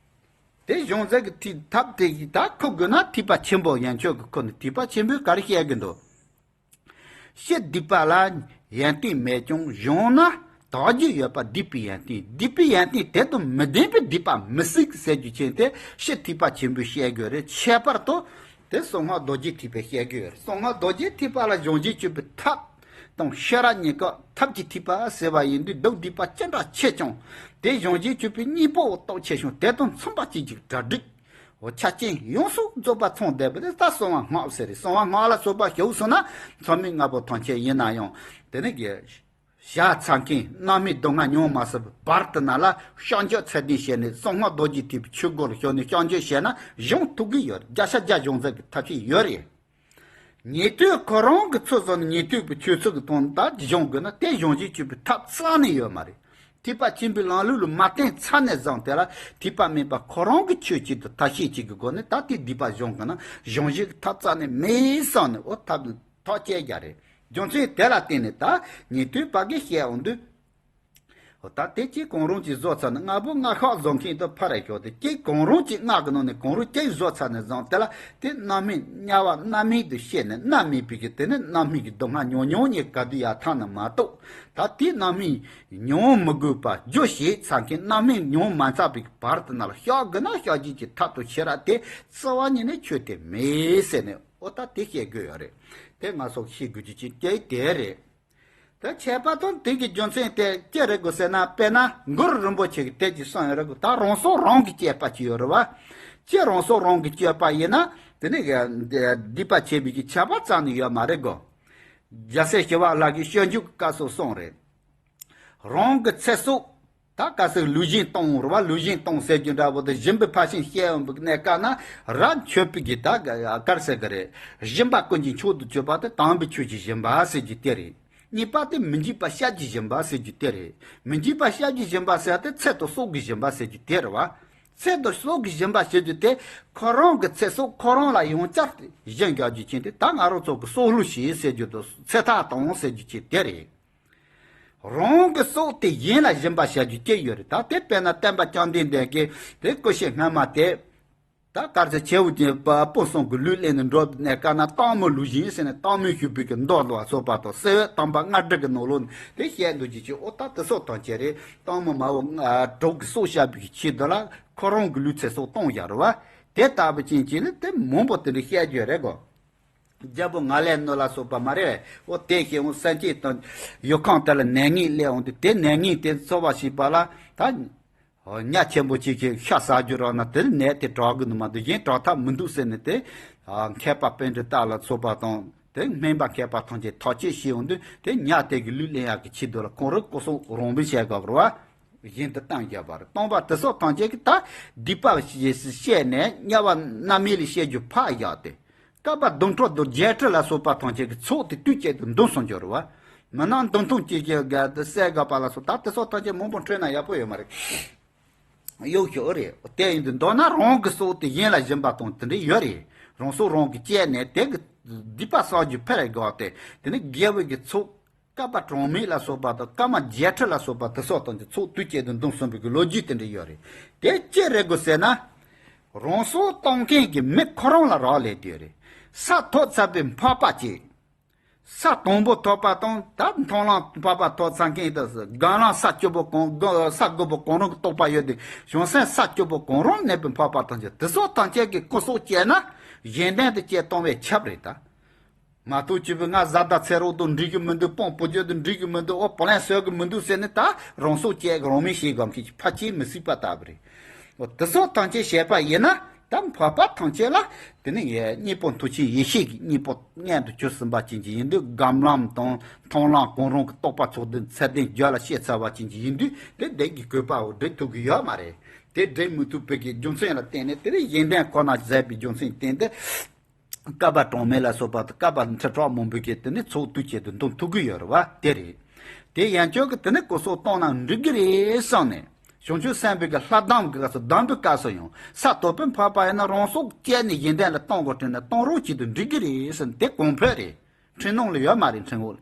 དེ་སྦྱོང་ཚད་ཀྱི་ཐབས་དེ་ཡིས་ད་ཁུར་དགོས་ན། ཐེག་པ་ཆེན་པོ་ཡན་ཆོད་ཀྱི་ཁུར་ནས། ཐེག་པ་ཆེན་པོས་ག་རེ་བཤད་ཀྱི་འདུག། ཕྱི་སྡིག་པ་ལ་ཡོན་ཏན་མེད་ཀྱང་། སྦྱངས་ན་དག་རྒྱུ་ཡོད་པ་སྡིག་པའི་ཡོན་ཏན། སྡིག་པའི་ཡོན་ཏན་དེ་དང་མི་ལྡན་པའི་སྡིག་པ་མི་སྲིད་ཟེར་རྒྱུ་ཅན་དེ་ཕྱི་ཐེག་པ་ཆེན་པོས་བཤད་དགོས་རེད། ཁྱད་པར་དུ་དེ་གསང་སྔགས་རྡོ་རྗེ་ཐེག་པས་བཤད་དགོས་རེད། གསང་སྔགས་རྡོ་རྗེ་ཐེག་པ་ལ་སྦྱང་གཞི་གཅོད་པའི་ཐབས་དང་ཤེས་རབ་གཉིས་ཀ་ཐབས་ཀྱི་ཐེག་པ་ཟེར་བ་ཡིན་དུས། སྡིག་སྡིག་པ་ཅི་འདྲ་ཆེ་ཀྱང་དེ་སྦྱང་གཞི་གཅོད་པའི་གཉེན་པོ་སྟོབས་ཆེ་ཞིང་། དེ་དང་མཚུངས་པ་ཅིག་ཅིག་གྲ་སྒྲིག་འོ་ཆ་རྐྱེན་ཡོངས་སུ་རྫོགས་པ་ཚང་བསྡད་པ་དེ་ད་གསང་བ་སྔགས་ཟེར་རེད། གསང་བ་སྔགས་ལ་སོགས་པ་ཞུགས་སོང་ན། མཚམས་མེད་ལྔ་པོ་ཐམས་ཅད་ཡིན་ན་ཡང་། དེ་ནི་གི་བྱས་ཚར་མཁན། རྣམ་སྨིན་སྡུག་བསྔལ་མྱོང་མ་ཟིན་པའི་བར་དུ་ན་ལ་བསྐྱབ་འཇུག་ཚད་ལྡན་བྱས་ནས། གསང་སྔགས་རྡོ་རྗེ་ཐེག་པའི་ཆོས་སྒོ་ལ་ཞུགས་ནས་བསྐྱབ་འཇུག་བྱས་ན་སྦྱང་ཐུབ་ཀྱི་ཡོད། བརྒྱ་ཆ་བརྒྱ་སྦྱང་ཚར་གྱི་ཐབས་ཤེས་ཡོད་རེད། ཉན་ཐོས་ཁོ་རང་གི་ཚུལ་བཟུང་ནས་ཉན་ཐོས་ཀྱི་ཆོས་ཚུལ་གྱི་ཐོག་ནས་ད་སྦྱང་དགོས་ན། དེ་སྦྱང་གཞི་གཅོད་པའི་ཐབས་རྩ་ནས་ཡོད་མ་རེད། ཐེག་པ་ཆེན་པོའི་ལམ་ལུགས་ལ་མ་བརྟེན་ཚར་ནས་བཟུང་། དེ་ལ་ཐེག་པ་དམན་པ་ཁོ་རང་གི་ཆོས་ཅིག་ཏུ་ཐབས་ཤེས་ཅིག་གི་སྒོ་ནས་ད་དེ་སྡིག་པ་སྦྱང་དགོས་ན། སྦྱང་གཞི་གི་ཐབས་རྩ་ནས་མེད་བསམ་ནས། འོ་ཐབས་ཐག་བཅད་རྒྱུ་རེད། རྒྱུ་མཚན་དེ་ལ་བརྟེན་ནས་ད་ཉན་ཐོས་པ་གིས་བཤད་འོང་དུས། འོ་ད་དེ་གཅིག་གང་རུང་གཅིག་བཟོ་ཚར་ན། ལྔ་པོ་ལྔ་ཤོག་བཟོ་མཁན་དུ་ཕར་ར་ཞོག་སྟེ། གཅིག་གང་རུང་གཅིག་ལྔ་གི་ནང་ནས་གང་རུང་གཅིག་བཟོ་ཚར་ནས་བཟུང་། དེ་ལ་དེ་རྣམ་སྨིན་དམྱལ་བ་རྣམ་སྨིན་དུ་སྐྱེས་ནས་མནར་མེད་པའི་གི་དེ་ནི་རྣམ་སྨིན་གྱི་སྡུག་བསྔལ་མྱོང་མྱོང་ཉིད་ག་དུས་ཡར་ཐར་ན་མ་གཏོགས། ད་དེ་རྣམ་སྨིན་མྱོང་མི་དགོས་པ་རྒྱུ་བྱས་ཚར་མཁན། རྣམ་སྨིན་མྱོང་མ་ཚར་བའི་བར་དུ་ན་ལ་བསྐྱབ་དགོས་ན་བསྐྱབ་གཞི་གི་ཐབས་དང་ཤེས་རབ་དེ་རྩ་བ་ཉིད་ནས་ཆོས་དེ་མེད་ཟེར་ནས། འོ་ད་དེ་བཤད་དགོས་ཡོད་རེད། དེ་ང་ཚོ་ཤེས་དགོས་རྒྱུ་ཅིག་དེ་དེ་རེད། ད་ཁྱད་པར་དུ་དེ་གི་རྒྱུ་མཚན་དེ་ཅི་རེད་གོ་ཟེར་ན། དཔེར་ན་གུ་རུ་རིན་པོ་ཆེ་གིས་དེ་ཅིག་གསུངས་ཡོད་རེད་གོ། ད་རང་སྲོག་རང་གིས་བཅད་པ་ཅིག་ཡོད་རེད་བ། ཅི་རང་སྲོག་རང་གིས་བཅད་པ་ཡིན་ན། དེ་ནི་སྡིག་པ་བྱས་པའི་གི་ཁྱད་པར་རྩ་ནས་ཡོད་མ་རེད་གོ། རྒྱལ་སྲས་ཞི་བ་ལྷ་གིས་སྤྱོད་འཇུག་གི་སྐབས་སུ་གསུངས་རེད། རང་གི་ཚེ་སྲོག་ད་གལ་སྲིད་ལུས་སྦྱིན་གཏོང་རེད་བ། ལུས་སྦྱིན་གཏོང་ཟེར་རྒྱུ་འདྲ་པོ་དེ་སྦྱིན་པའི་ཕར་ཕྱིན་བཤད་ཡོང་བའི་གནས་སྐབས་ན། རབ་མཆོད་པའི་གི་ད་ག་རེ་ཟེར་གི་རེད། སྦྱིན་པ་ཀུན་གྱི་མཆོག་ཏུ་གྱུར་པ་དེ་དམ་པའི་ཆོས་ཀྱི་སྦྱིན་པ་ཟེར་རྒྱུ་དེ་རེད། གཉིས་པ་དེ་མི་འཇིགས་པ་སྐྱབས་ཀྱི་སྦྱིན་པ་ཟེར་རྒྱུ་དེ་རེད། མི་འཇིགས་པ་སྐྱབས་ཀྱི་སྦྱིན་པ་ཟེར་དེ་ཚེ་དང་སྲོག་གི་སྦྱིན་པ་ཟེར་རྒྱུ་དེ་རེད་བ། ཚེ་དང་སྲོག་གི་སྦྱིན་པ་ཟེར་རྒྱུ་དེ། ཁོ་རང་གི་ཚེ་སྲོག་ཁོ་རང་ལ་ཡང་བསྐྱར་དུ་སྦྱིན་རྒྱག་རྒྱུ་ཅན་དེ། ད་ང་རང་ཚོ་གི་སྲོག་བླུ་བྱེད་ཟེར་རྒྱུ་དང་ཚེ་ཐར་གཏོང་ཟེར་རྒྱུ་ཅན་དེ་རེད། རང་གི་སྲོག་དེ་གཞན་ལ་སྦྱིན་པ་བྱ་རྒྱུ་ཅིག་ཡོད་རེད། ད་དེ་དཔེར་ན་སྟོན་པ་བཅོམ་ལྡན་འདས་ཀྱིས་དེ་སྐུ་ཞབས་སྔ་མ་དེ། ད་ག་རེ་ཟེར། ཁྱེའུ་དེ་དཔོན་གསུམ་གྱི་ལུས་ལེན་ནས་འགྲོ་བའི་གནས་སྐབས་ན། སྟག་མོ་ལུས་སྦྱིན་ཟེར་ནས་སྟག་མོའི་ཤུག་པའི་གི་མདོ་ལ་སོགས་པ་དང་། བསིལ་འོད་དམ་པ་རྔ་སྒྲིག་གི་ནང་ལོགས་ནས་དེ་བཤད་འདུག་ཅིག་ཅིག་འོ་ད་དེ་སོགས་དང་བཅས་རེད། སྟག་མོ་མ་བུ་དྲུག་གི་སྲོག་བཤགས་པའི་གི་ཆེད་དུ་ལ་ཁོ་རང་གི་ལུས་ཚེ་སྲོག་གཏོང་བཞག་རེད་བ། དེ་ལྟ་བུ་ཅན་ཅིག་ནི་དེ་མང་པོ་དེ་འདྲ་བཤད་རྒྱུ་རེད་གོ། རྒྱལ་པོ་ང་ལས་ནོ་ལ་སོགས་པ་མ་རེད། འོ་དེ་བཞིན་འོ་སེམས་ཅན་དང་ཡུལ་ཁམས་དེ་ལ་ནད་ངན་སླེབས་འོང་དུས། དེ་ནད་ངན་དེ་གསོ་བ་བྱེད་པ་ལ་ད་ཉ་ཆེན་པོ་ཅིག་གིས་ཤ་ཟ་རྒྱུ་རག་ན་དེ་ནད་དེ་དྲག་གི་ནི་མ་གཏོགས་གཞན་དྲག་ཐབས་མི་འདུག་ཟེར་ནས། དེ་མཁས་པ་པཎྜི་ཏ་ལ་སོགས་པ་དང་། དེ་སྨན་པ་མཁས་པ་ཐམས་ཅད་ཐག་གཅོད་བྱས་འོང་དུས། དེ་ཉ་དེ་གི་ལུས་ལེན་ཡག་གི་ཆེད་དུ་ལ་ཁོང་རང་སྐུ་སྲོག་རིན་པོ་ཆེ་བཞག་པ་རེད་བ། བཞིན་དུ་བཏང་བཞག་པ་རེད། སྟོང་པ་དེ་སོགས་ཐམས་ཅད་ཀྱིས་ད་སྡིག་པ་ཞེས་བཤད་ནས་དམྱལ་བ་རྣམ་སྨིན་ལ་སྐྱེ་རྒྱུ་ཕར་བཞག་སྟེ། བསྐལ་པ་བདུན་ཕྲག་དང་བརྒྱད་ཁྲི་ལ་སོགས་པ་ཐམས་ཅད་ཀྱི་ཚོགས་དེ་དུས་གཅིག་ཏུ་འདོན་སོང་འགྱུར་བ། མི་ནག་མདུང་ཐུང་སྐྱེས་ཀྱི་ག་དེ་སྲས་དགའ་པ་ལ་སོགས་ད་དེ་སོགས་ཐམས་ཅད་མང་པོ་འཕྲོད་ན་ཡག་པོ་ཡོད་མ་རེད། གཡོག་ཤོག་རེད། དེ་ཡིན་དུས་མདོར་ན་རང་གི་སྲོག་དེ་གཞན་ལ་སྦྱིན་པ་གཏོང་དེ་འདྲ་ཡོད་རེད། རང་སྲོག་རང་གིས་བཅད་ནས་དེ་གི་སྡིག་པ་བསགས་རྒྱུ་ཕར་དགོས་ཏེ། དེ་ནི་དགེ་བའི་གི་ཚོགས་བསྐལ་པ་གྲངས་མེད་ལ་སོགས་པ་དང་བསྐལ་མ་བརྒྱད་ཁྲི་ལ་སོགས་པ་དེ་སོགས་དང་གི་ཚོགས་དུས་གཅིག་ཏུ་འདོན་གསུངས་པའི་གི་ལོ་རྒྱུས་དེ་འདྲ་ཡོད་རེད། དེ་ཅི་རེད་དགོས་ཟེར་ན། རང་སྲོག་གཏོང་མཁན་གྱི་མི་ཁོ་རང་ལ་རག་ལས་དེ་རེད། ས་ཐོབ་ཚར་བའི་འཕགས་པ་ཅིག་ས་དང་པོ་ཐོབ་པ་དང་ད་མཐོང་ལམ་འཕགས་པ་ཐོབ་ཚར་མཁན་དང་སྒང་ལམ་ས་བཅུ་པོ་གང་གང་ས་དགུ་པོ་གང་རུང་གི་རྟོགས་པ་ཡོད་དེ་བྱང་སེམས་ས་བཅུ་པོ་གང་རུང་གནས་པའི་འཕགས་པ་ཐམས་ཅད་དེ་སོགས་ཐམས་ཅད་ཀྱི་སྐུ་སྲོག་བཅད་ན་གཞན་དོན་དུ་བཅད་གཏོང་བས་ཁྱབ་རེད་ད། མ་གཏོགས་བཅུ་པོ་ང་བཟའ་ཟླ་ཚེ་རོགས་དང་འགྲིག་གི་མི་འདུག་དཔང་བུ་རྒྱུད་དང་འགྲིག་གི་མི་འདུག་ཨོ་བུ་ལོན་བཟོ་གི་མི་འདུག་ཟེར་ནས་ད་རང་སྲོག་བཅད་གི་རང་མོས་བྱེད་གམ་གི་ཕལ་ཆེར་མི་སྲིད་པ་ལྟ་བུ་རེད། འོ་དེ་སོགས་ཐམས་ཅད་བྱས་པ་ཡིན་ན་ད་འཕགས་པ་ཐམས་ཅད་ལ་དེ་ནི་ཡེ་གཉེན་པོ་མཐུ་ཆེན་ཡེ་ཤེས་ཀྱི་གཉེན་པོ་མངོན་དུ་གྱུར་ཟིན་པ་ཅན་གྱི་ཡིན་དུས་སྒང་ལམ་དང་མཐོང་ལམ་གང་རུང་གི་རྟོགས་པ་ཚོགས་འདུ་ཚད་ལྡན་བརྒྱ་ལ་བཤད་ཚར་བ་ཅན་གྱི་ཡིན་དུས་དེ་བདེན་གྱི་བཀོད་པའོ་འགྲིག་ཐུབ་ཀྱི་ཡོད་མ་རེད། དེ་འགྲིག་མི་ཐུབ་པའི་གི་རྒྱུ་མཚན་ལ་བརྟེན་ནས་དེ་རིང་གཞན་དོན་ཁོ་ན་མཛད་པའི་རྒྱུ་མཚན་བརྟེན་ཏེ། བསྐལ་པ་གྲངས་མེད་ལ་སོགས་པ་དང་བསྐལ་པ་ཁྲི་ཕྲག་མང་པོའི་གི་དེ་ནི་ཚོགས་དུས་གཅིག་ཏུ་འདོན་ཐུབ་ཀྱི་ཡོད་རེད་བ་དེ་རེད། དེ་ཡན་ཆོད་ཀྱི་དེ་ནི་སྐུ་སྲོག་གཏོང་ན་འགྲིག་གི་རེད་བསམ་ནས་བྱང་ཆུབ་སེམས་དཔའི་གི་ལྷ་སྡོམ་གྱི་སྐབས་སུ་སྡོམ་པའི་སྐབས་སུ་ཡང་ས་ཐོབ་པའི་འཕགས་པ་ཡིན་ན་རང་སྲོག་བཅད་ནས་གཞན་དོན་ལ་གཏོང་དགོས་དྲན་ན་གཏོང་རོགས་བྱེད་དུ་འགྲིག་གི་རེད་ཟེར་ནས་དེ་གོང་འཕེལ་རེད། འཕྲིན་ལུང་ལ་ཡོད་མ་རེད་འཕྲིན་ཡིག་ལ།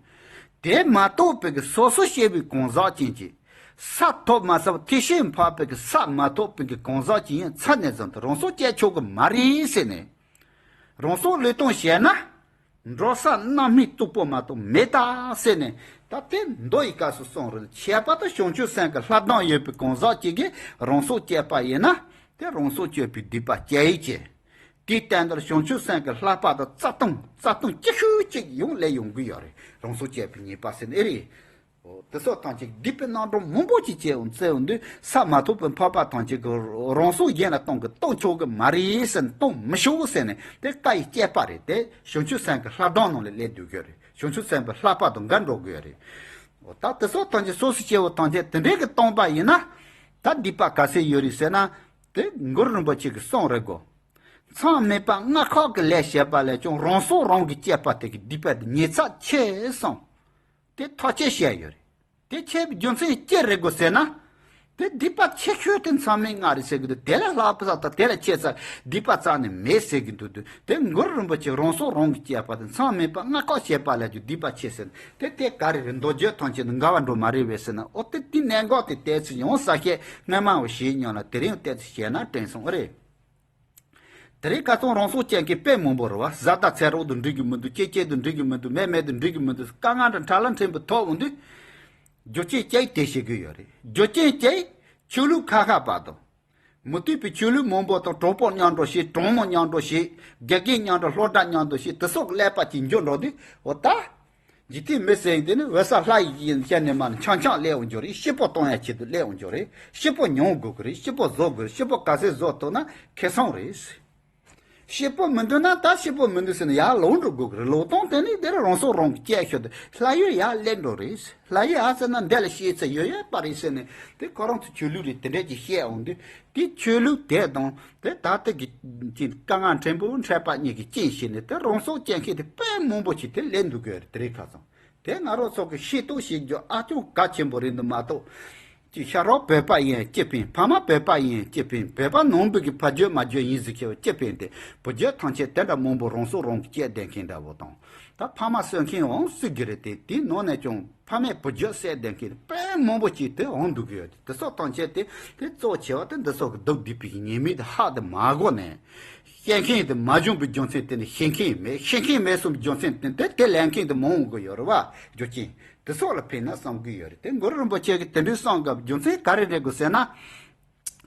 དེ་མ་གཏོགས་པའི་གི་སོ་སོ་སྐྱེ་བོའི་གང་ཟག་ཅན་གྱིས་ས་ཐོབ་མ་ཟིན་པ་ཐེག་ཆེན་འཕགས་པའི་གི་ས་མ་ཐོབ་པའི་གི་གང་ཟག་ཅན་ཡིན་ཚར་ནས་བཟུང་སྟེ་རང་སྲོག་བཅད་ཆོག་གི་མ་རེད་ཟེར་ནས། རང་སྲོག་བློས་གཏོང་བྱས་ན། འགྲོ་ས་རྣམ་སྨིན་སྟུག་པོ་མ་གཏོགས་མེད་ད་ཟེར་ནས་ད་དེ་མདོ་ཡི་སྐབས་སུ་གསུངས་རེད། ཁྱད་པར་དུ་བྱང་ཆུབ་སེམས་ཀྱི་ལྷ་སྡོམ་ཡོད་པའི་གང་ཟག་ཅིག་གིས་རང་སྲོག་བཅད་པ་ཡིན་ན་དེ་རང་སྲོག་གཅོད་པའི་སྡིག་པ་སྐྱེ་ཡི་སྐྱེ། དེའི་སྟེང་དུ་བྱང་ཆུབ་སེམས་ཀྱི་བསླབ་པ་དང་རྩ་ལྟུང་རྩ་ལྟུང་ཅི་ཤོད་ཅིག་ཡོང་ལས་ཡོང་གི་ཡོད་རེད། རང་སྲོག་བཅད་པའི་ཉེས་པ་ཟེར་ནས་ཨེ་རེད། འོ་དེ་སོགས་ཐམས་ཅད་སྡིག་པའི་རྣམ་གྲངས་མང་པོ་ཅིག་བྱས་འོང་བཙལ་འོང་དུས་ས་མ་ཐོབ་པའི་འཕགས་པ་ཐམས་ཅད་ཀྱིས་རང་སྲོག་གཞན་ལ་གཏོང་གི་གཏོང་ཆོག་གི་མ་རེད་ཟེར་ནས་གཏོང་མི་ཆོག་ཟེར་ནས་དེ་བཀའ་ཡི་བཅད་པ་རེད་དེ་བྱང་ཆུབ་སེམས་ཀྱི་ལྷ་སྡོམ་ནང་ལ་སླེབས་འདུག་གི་རེད། བྱང་ཆུབ་སེམས་དཔའི་བསླབ་པ་དང་འགལ་འགྲོ་གི་ཡོད་རེད། འོ་ད་དེ་སོགས་ཐམས་ཅད་སོ་སོ་སྐྱེ་བོ་ཐམས་ཅད་དེ་འདྲའི་གི་གཏོང་པ་ཡིན་ན་ད་སྡིག་པ་ག་ཚད་ཡོད་རེད་ཟེར་ན་དེ་གུ་རུ་རིན་པོ་ཆེ་གིས་གསུངས་རེད་གོ། མཚམས་མེད་པ་ལྔ་ཁག་གི་ལས་བྱས་པ་ལས་ཀྱང་རང་སྲོག་རང་གིས་བཅད་པ་དེ་གི་སྡིག་པ་དེ་ཉེས་ཚབས་ཆེ་གསུངས། དེ་ཐག་བཅད་བྱས་ཡོད་རེད། དེ་བྱས་པའི་རྒྱུ་མཚན་ཅི་རེད་དགོས་ཟེར་ན། དེ་སྡིག་པ་ཆེ་ཤོས་དེ་མཚམས་མེད་ལྔ་རེད་ཟེར་གི་འདུག་དེ་ལས་ལྷག་པ་ས་དང་དེ་ལས་ཆེ་ས་སྡིག་པ་རྩ་ནས་མེད་ཟེར་གི་འདུག་དུས་དེ་གུ་རུ་རིན་པོ་ཆེ་རང་སྲོག་རང་གིས་བཅད་པ་དེ་མཚམས་མེད་པ་ལྔ་ཁག་བྱས་པ་ལས་ཀྱང་སྡིག་པ་ཆེ་ཟེར་ན་དེ་དེ་ག་རེ་རེད། མདོ་རྒྱུད་ཐམས་ཅད་ནི་འགལ་བ་འགྲོ་མ་རེད་བས་ཟེར་ན། ཨོ་དེ་དེ་གནད་འགག་དེ་ཏོག་ཙམ་ཡང་ས་བཤད་སྔ་མ་བ་ཞེས་སྙམ་ལ་དེ་རིང་ཏོག་ཙམ་བཤད་ན་དྲན་སོང་ཨ་རེད། དེ་རིང་ཁ་སང་རང་སྲོག་བཅད་མཁན་དཔེ་མང་པོ་རེད་བ། བཟའ་ཟླ་ཚེ་རོགས་དང་འགྲིག་གི་མི་འདུག་སྐྱེ་སྐྱེ་དང་འགྲིག་གི་མི་འདུག་མེ་མེ་དང་འགྲིག་གི་མི་འདུག་དཀའ་ངལ་འདྲ་ཕྲ་ལ་ཕྲན་བུ་ཐོབ་འོང་དུས། རྒྱུ་རྐྱེན་གཅིག་དེ་བྱེད་ཀྱི་ཡོད་རེད། རྒྱུ་རྐྱེན་གཅིག་ཆོས་ལུགས་ཁ་ཤས་པ་དང་། མུ་སྟེགས་པའི་ཆོས་ལུགས་མང་པོ་དང་གྲོགས་པོ་མཉམ་འགྲོ་བྱེད། གྲོགས་མོ་མཉམ་འགྲོ་བྱེད། དགེ་རྒན་མཉམ་འགྲོ་སློབ་གྲྭ་མཉམ་འགྲོ་བྱེད། དེ་སོགས་ཀླད་པ་གཅིག་འགྱུར་འགྲོ་དུས་འོ་ད། འཇིག་རྟེན་མི་ཟེར་ཡིན་དེ་ནི་འོད་གསལ་ལྷ་ཡི་ཡིན་བཤད་ནས་མ་ནི་འཆམ་འཆམ་སླེབས་འོང་རྒྱུ་རེད། སྐྱིད་པོ་གཏོང་ཡ་ཆེད་དུ་སླེབས་འོང་རྒྱུ་རེད། སྐྱིད་པོ་མྱོང་དགོས་ཀྱི་རེད། སྐྱིད་པོ་བཟོ་དགོས་རེད། སྐྱིད་པོ་ག་ཚད་བཟོ་ཐུབ་ན་ཁེ་བཟང་རེད། སྐྱིད་པོ་མི་འདུག་ན་ད་སྐྱིད་པོ་མི་འདུག་ཟེར་ནས་ཡར་ལོག་འགྲོ་དགོས་ཀྱི་རེད། ལོག་སྟངས་དེ་ནི་དེར་རང་སྲོག་རང་གིས་བཅད་ཤོག་དེ་ལྷ་ཡུལ་ཡར་སླེབས་འགྲོ་རེད། ལྷ་ཡུལ་ཨ་ཟེར་ན་འདི་ལ་ཤེས་ཚད་ཡོད་ཡོད་པ་རེད་ཟེར་ནས་དེ་ཁོ་རང་ཚོ་ཆོས་ལུགས་རེད་དེ་འདྲས་ཀྱི་བཤད་འོང་དུས། དེ་ཆོས་ལུགས་དེ་དང་དེ་ད་ལྟ་གི་ཅིག་དཀའ་ངལ་ཕྲན་བུ་འཕྲད་པ་གཉིས་ཀྱི་རྐྱེན་བྱས་ནས་དེ་རང་སྲོག་བཅད་མཁན་དེ་དཔེ་མང་པོ་ཞིག་དེ་སླེབས་འདུག་གི་རེད། དེ་རིང་ཁ་སང་དེ་ང་རང་ཚོ་གི་ཤེས་རྟོགས་བྱེད་རྒྱུ་ཨ་ཅང་གལ་ཆེན་པོ་རེད་འདུག་མ་གཏོགས། ཅིག་ཤ་རོགས་བོད་པ་ཡིན་སྤྱི་ཕན། ཕ་མ་བོད་པ་ཡིན་སྤྱི་ཕན། བོད་པ་ནང་པའི་གི་ཕ་རྒྱུད་མ་རྒྱུད་ཡིན་ཟེར་མཁན་བ་སྤྱི་ཕན་དེ་བུ་རྒྱུད་ཐམས་ཅད་དེ་འདྲ་མང་པོ་རང་སྲོག་རང་གིས་བཅད་བསྡད་མཁན་འདྲ་བོ་དང་། ད་ཕ་མ་གསོད་མཁན་འོང་སྲིད་ཀྱི་རེད་དེ་དེའི་ནང་ནས་ཀྱང་། ཕ་མས་བུ་རྒྱུད་བསད་བསྡད་མཁན་དཔེ་མང་པོ་ཅིག་དེ་འོང་འདུག་གི་ཡོད་དེ་དེ་སོགས་ཐམས་ཅད་དེ་དེ་གཙོ་ཆེ་བ་དེ་འདི་སོགས་ཀྱི་སྡུག་བསྡུས་པའི་ཉེས་དམིགས་དེ་ཧ་དེ་མ་གོ་ནས། ཤེས་མཁན་དེ་མ་བྱུང་བའི་རྒྱུ་མཚན་དེ་ནི་ཤེས་མཁན་མེད། ཤེས་མཁན་མེད་གསུངས་པའི་རྒྱུ་མཚན་དེ་དེ་དེ་ལས་མཁན་དེ་མ་འོང་གི་ཡོད་རེད་བ། རྒྱུ་རྐྱེན་དེ་སོགས་ལ་ཕན་ན་བསམ་གི་ཡོད་རེད། དེ་གུ་རུ་རིན་པོ་ཆེ་གིས་དེ་འདྲའི་གསུངས་སྐབས་རྒྱུ་མཚན་ག་རེ་རེད་དགོས་ཟེར་ན།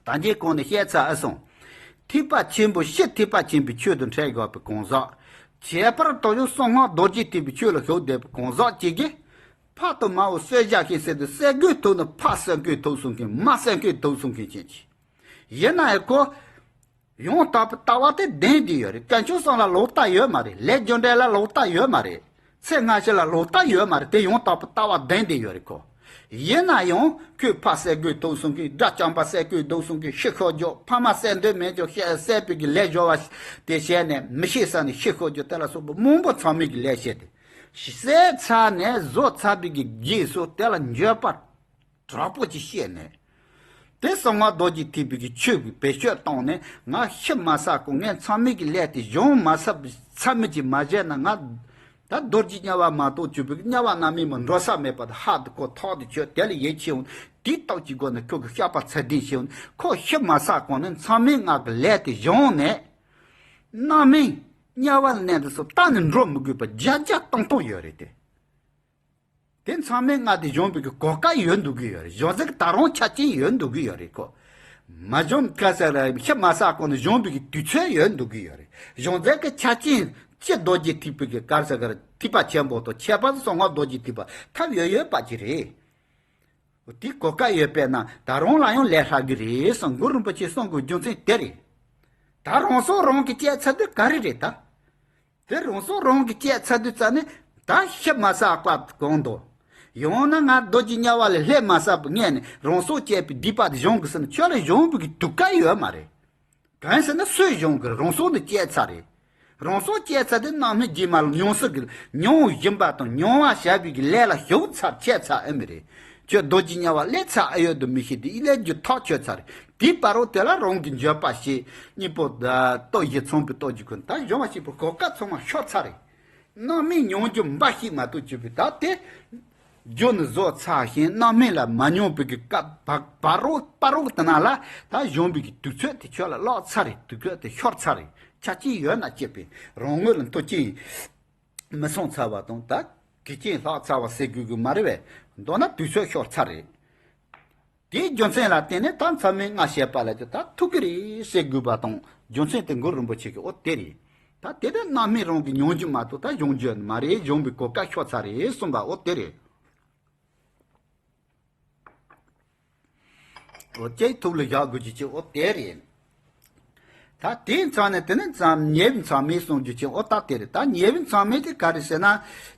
ད་གིན་གོང་ནས་བཤད་ཚར་ཨ་སོང་། ཐེག་པ་ཆེན་པོ་སྤྱིར་ཐེག་པ་ཆེན་པོའི་ཆོས་དང་འཕྲད་དགོས་པའི་གང་ཟག་ཁྱད་པར་དུ་ཡང་གསང་སྔགས་རྡོ་རྗེ་ཐེག་པའི་ཆོས་ལ་ཞུགས་བསྡད་པའི་གང་ཟག་ཅིག་གིས། ཕ་དང་མ་འོ་གསོད་བྱ་ཞིག་ཟེར་དུས་གསད་དགོས་ཐུག་ན་ཕ་གསད་དགོས་ཐུག་གསུང་མཁན་མ་གསད་དགོས་ཐུག་གསུང་མཁན་ཅན་གྱི། ཡིན་ན་ཡང་ཁོ། ཡང་དག་པའི་ལྟ་བ་དེ་ལྡན་བསྡད་ཡོད་རེད། དཀོན་མཆོག་གསུམ་ལ་ལོག་ལྟ་ཡོད་མ་རེད། ལས་རྒྱུ་འབྲས་ལ་ལོག་ལྟ་ཡོད་མ་རེད། ཚེ་སྔ་ཕྱི་ལ་ལོག་ལྟ་ཡོད་མ་རེད། དེ་ཡང་དག་པའི་ལྟ་བ་ལྡན་བསྡད་ཡོད་རེད་ཁོ། ཡིན་ན་ཡང་ཁོས་ཕ་གསད་དགོས་ཐུག་གསུང་གི། དགྲ་བཅོམ་པ་གསད་དགོས་ཐུག་གསུང་གི། ཤི་ཤོར་རྒྱུ་ཕ་མ་གསད་འདོད་མེད་ཀྱང་བཤད་གསད་པའི་གི་ལས་སྦྱོར་བ་དེ་བྱས་ནས་མི་ཤེས་ས་ནས་ཤི་ཤོར་རྒྱུ་དེ་ལ་སོགས་པ་མང་པོ་ཚང་མས་གི་ལས་བྱས་ཏེ། བསད་ཚར་ནས་བཟོ་ཚར་བའི་གི་རྗེས་སུ་དེ་ལ་འགྱོད་པ་དྲག་པོ་ཅིག་སྐྱེས་ནས། དེ་གསང་སྔགས་རྡོ་རྗེ་ཐེག་པའི་གི་ཆོས་ཀྱི་བེད་སྤྱོད་བཏང་ནས་ང་ཤི་མ་ཚར་གོང་ངས་ཚང་མའི་གི་ལས་དེ་སྦྱོང་མ་ཚར་ཚར་མི་ཅིག་མ་བྱས་ན་ང་ད་རྡོ་རྗེ་དམྱལ་བ་མ་གཏོགས་བཅུ་པའི་དམྱལ་བ་རྣམ་སྨིན་མ་འགྲོ་ས་མེད་པ་དང་ཧ་དུ་གོ་ཐོག་ཏུ་ཆོད་དེ་ལ་ཡིད་ཆེས་འོང་དེའི་རྟགས་ཀྱི་སྒོ་ནས་ཁོ་གི་བཤགས་པ་ཚད་ལྡན་བྱས་འོང་ཁོ་ཤི་མ་ཚར་གོང་ནས་ཚང་མའི་ང་གི་ལས་དེ་སྦྱོང་ནས། རྣམ་སྨིན་དམྱལ་བ་ལ་གནས་འདི་ཚོ་གཏན་ནས་འགྲོ་མི་དགོས་པ་བརྒྱ་བརྒྱ་སྟོང་སྟོང་ཡོད་རེད་དེ། དེ་ཚང་མས་ང་དེ་སྦྱོང་བའི་གི་གོ་སྐབས་ཡོད་འདུག་གི་ཡོད་རེད། སྦྱོང་ཚད་ཀྱི་ད་རུང་ཆ་རྐྱེན་ཡོད་འདུག་གི་ཡོད་རེད་ཁོ། མ་སྦྱོང་ག་ས་ར་ཤི་མ་ཚར་གོང་ནས་སྦྱོང་བའི་གི་དུས་ཚོད་ཡོད་འདུག་གི་ཡོད་རེད། སྦྱོང་ཚད་ཀྱི་ཆ་རྐྱེན་སྤྱི་རྡོ་རྗེ་ཐེག་པའི་གི་ག་ས་ག་ར་ཐེག་པ་ཆེན་པོ་དང་ཁྱད་པར་དུ་གསང་སྔགས་རྡོ་རྗེ་ཐེག་པ་ཐབས་ཡོད་ཡོད་པ་ཅིག་རེད། དེ་གོ་སྐབས་ཡོད་པས་ན་ད་རུང་ལ་ཡང་ལས་སླ་གི་རེད་བསམ་གུ་རུ་རིན་པོ་ཆེ་གསུང་གི་རྒྱུ་མཚན་དེ་རེད། ད་རང་སྲོག་རང་གིས་བཅད་ཚར་དུས་ག་རེ་རེད་ད། དེ་རང་སྲོག་རང་གིས་བཅད་ཚར་དུས་ཙ་ནས་ད་ཤི་མ་ཚར་བར་གང་དུ། ཡང་ན་ང་རྡོ་རྗེ་དམྱལ་བ་ལས་སླེབས་མ་ཚར་བར་སྔས་ནས་རང་སྲོག་བཅད་པའི་སྡིག་པ་དེ་སྦྱོང་དགོས་ཟེར་ན་ཁྱོད་ལ་སྦྱོང་བའི་གི་དུས་སྐབས་ཡོད་མ་རེད། གང་ཟེར་ན་སུས་སྦྱོང་གི་རང་སྲོག་འདི་བཅད་ཚར་རེད། རང་སྲོག་བཅད་ཚར་དེ་རྣམ་སྨིན་རྗེས་མ་ལ་མྱོང་སྲིད་གི་མྱོང་བཞིན་པ་དང་མྱོང་བ་བྱ་བའི་གི་ལས་ལ་ཞུགས་ཚར་བཅད་ཚར་ཨེ་མི་རེད། ཁྱོད་རྡོ་རྗེ་དམྱལ་བ་སླེབས་ཚར་ཨེ་ཡོད་དུ་མི་ཤེས་དེ་ཨི་ལས་རྒྱུ་ཐག་ཆོད་ཚར་རེད། དེའི་བར་རོ་དེ་ལ་རང་གི་འགྱོད་པ་བྱེད་གཉིས་པོ་ལྟོ་བཞི་ཚོང་པའི་ལྟོ་རྒྱུ་ཁུན་ད་གཞོང་བ་ཞིག་པོ་གོ་སྐབས་ཚང་མ་ཤོར་ཚར་རེད། རྣམ་སྨིན་མྱོང་རྒྱུ་འབའ་ཞིག་མ་གཏོགས་བཅུག་པའི་ད་དེ། རྒྱུ་ནི་བཟོ་ཚར་ཞིང་རྣམ་སྨིན་ལ་མ་མྱོང་བའི་གི་སྐབས་བ་བ་རོག་པ་རོག་དེ་ན་ལ་ད་གཞོན་པའི་གི་དུས་ཚོད་དེ་ཁྱོད་ལ་བརླག་ཚར་རེད། དུས་ཚོད་དེ་ཤོར་ཚར་རེད། ཆ་རྐྱེན་ཡོད་ན་སྐྱེས་པའི་རང་ངོས་ལ་མཐུ་རྐྱེན་མི་སོང་ཚར་བ་དང་ད་གི་རྐྱེན་ལྷག་ཚར་བ་ཟེར་དགོས་གི་མ་རེད་བས། མདོར་ན་དུས་ཚོད་ཤོར་ཚར་རེད། དེའི་རྒྱུ་མཚན་ལ་བརྟེན་ནས་ད་མཚམས་མེད་ལྔ་བཤད་པ་ལ་དེ་ད་ཐུག་གི་རེད་ཟེར་དགོས་པ་དང་རྒྱུ་མཚན་དེ་གུ་རུ་རིན་པོ་ཆེ་གི་འོ་དེ་རེད། ད་དེ་ལྟར་རྣམ་སྨིན་རང་གི་མྱོང་རྒྱུ་མ་གཏོགས་ད་སྦྱོང་རྒྱུ་མ་རེད། སྦྱོང་བའི་གོ་སྐབས་ཤོར་ཚར་རེད་གསུངས་པ་འོ་དེ་རེད། འོ་ཅེས་ཐུགས་ལ་བཞག་དགོས་ཀྱི་ཅིག་འོ་དེ་རེད། ད་དེའི་མཚམས་ནས་དེ་ནས་མཚམས་ཉེ་བའི་མཚམས་མེད་གསུང་རྒྱུ་ཅིག་འོ་ད་དེ་རེད། ད་ཉེ་བའི་མཚམས་མེད་དེ་ག་རེ་ཟེར་ན།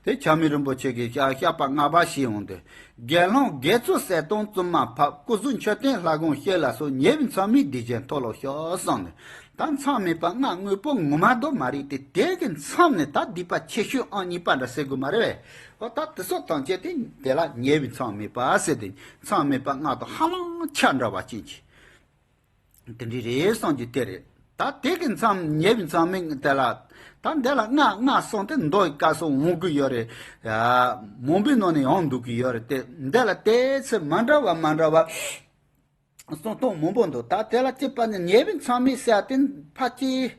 དེ་ཆགས་མེད་རིན་པོ་ཆེ་གིས་བཤད་བཤད་པ་ལྔ་པ་ཞིག་འོང་དུས། དགེ་སློང་དགེ་ཚུལ་བསད་དང་བཙུན་མ་ཕབ་སྐུ་གཟུགས་མཆོད་རྟེན་ལྷ་ཁང་བཤིག་ལ་སོགས་ཉེ་བའི་མཚམས་མེད་སྡིག་ཅན་མཐོལ་ལོ་བཤགས་གསུངས་ནས། ད་མཚམས་མེད་པ་ལྔ་དངོས་པོ་ངོ་མ་དོ་མ་རེད་དེ་དེ་གི་མཚམས་ནས་ད་སྡིག་པ་ཆེ་ཤོས་ཨང་གཉིས་པ་འདྲ་ཟེར་དགོས་མ་རེད་བས། འོ་ད་དེ་སོགས་ཐམས་ཅད་དེ་དེ་ལ་ཉེ་བའི་མཚམས་མེད་པ་ཟེར་ཏེ་མཚམས་མེད་པ་ལྔ་དང་ཧ་ལམ་ཆ་འདྲ་བ་ཅན་གྱི། དེ་འདྲ་རེད་བསམ་རྒྱུ་དེ་རེད། ད་དེ་གི་མཚམས་ཉེ་བའི་མཚམས་མེད་དེ་ལ། ད་འདི་ལ་ལྔ་ལྔ་གསུམ་དེ་མདོ་ཡི་སྐབས་སུ་འོང་གི་ཡོད་རེད། ཡ། མང་པོའི་ནང་ནས་ཡོང་འདུག་གི་ཡོད་རེད་དེ་འདི་ལ་དེ་ཚེ་མ་འདྲ་བ་མ་འདྲ་བ། གསུང་སྟངས་མང་པོ་འདུག་ད་དེ་ལ་གཅིག་པ་ནི་ཉེ་བའི་མཚམས་མེད་ཟེར་དེ་ཕལ་ཆེར།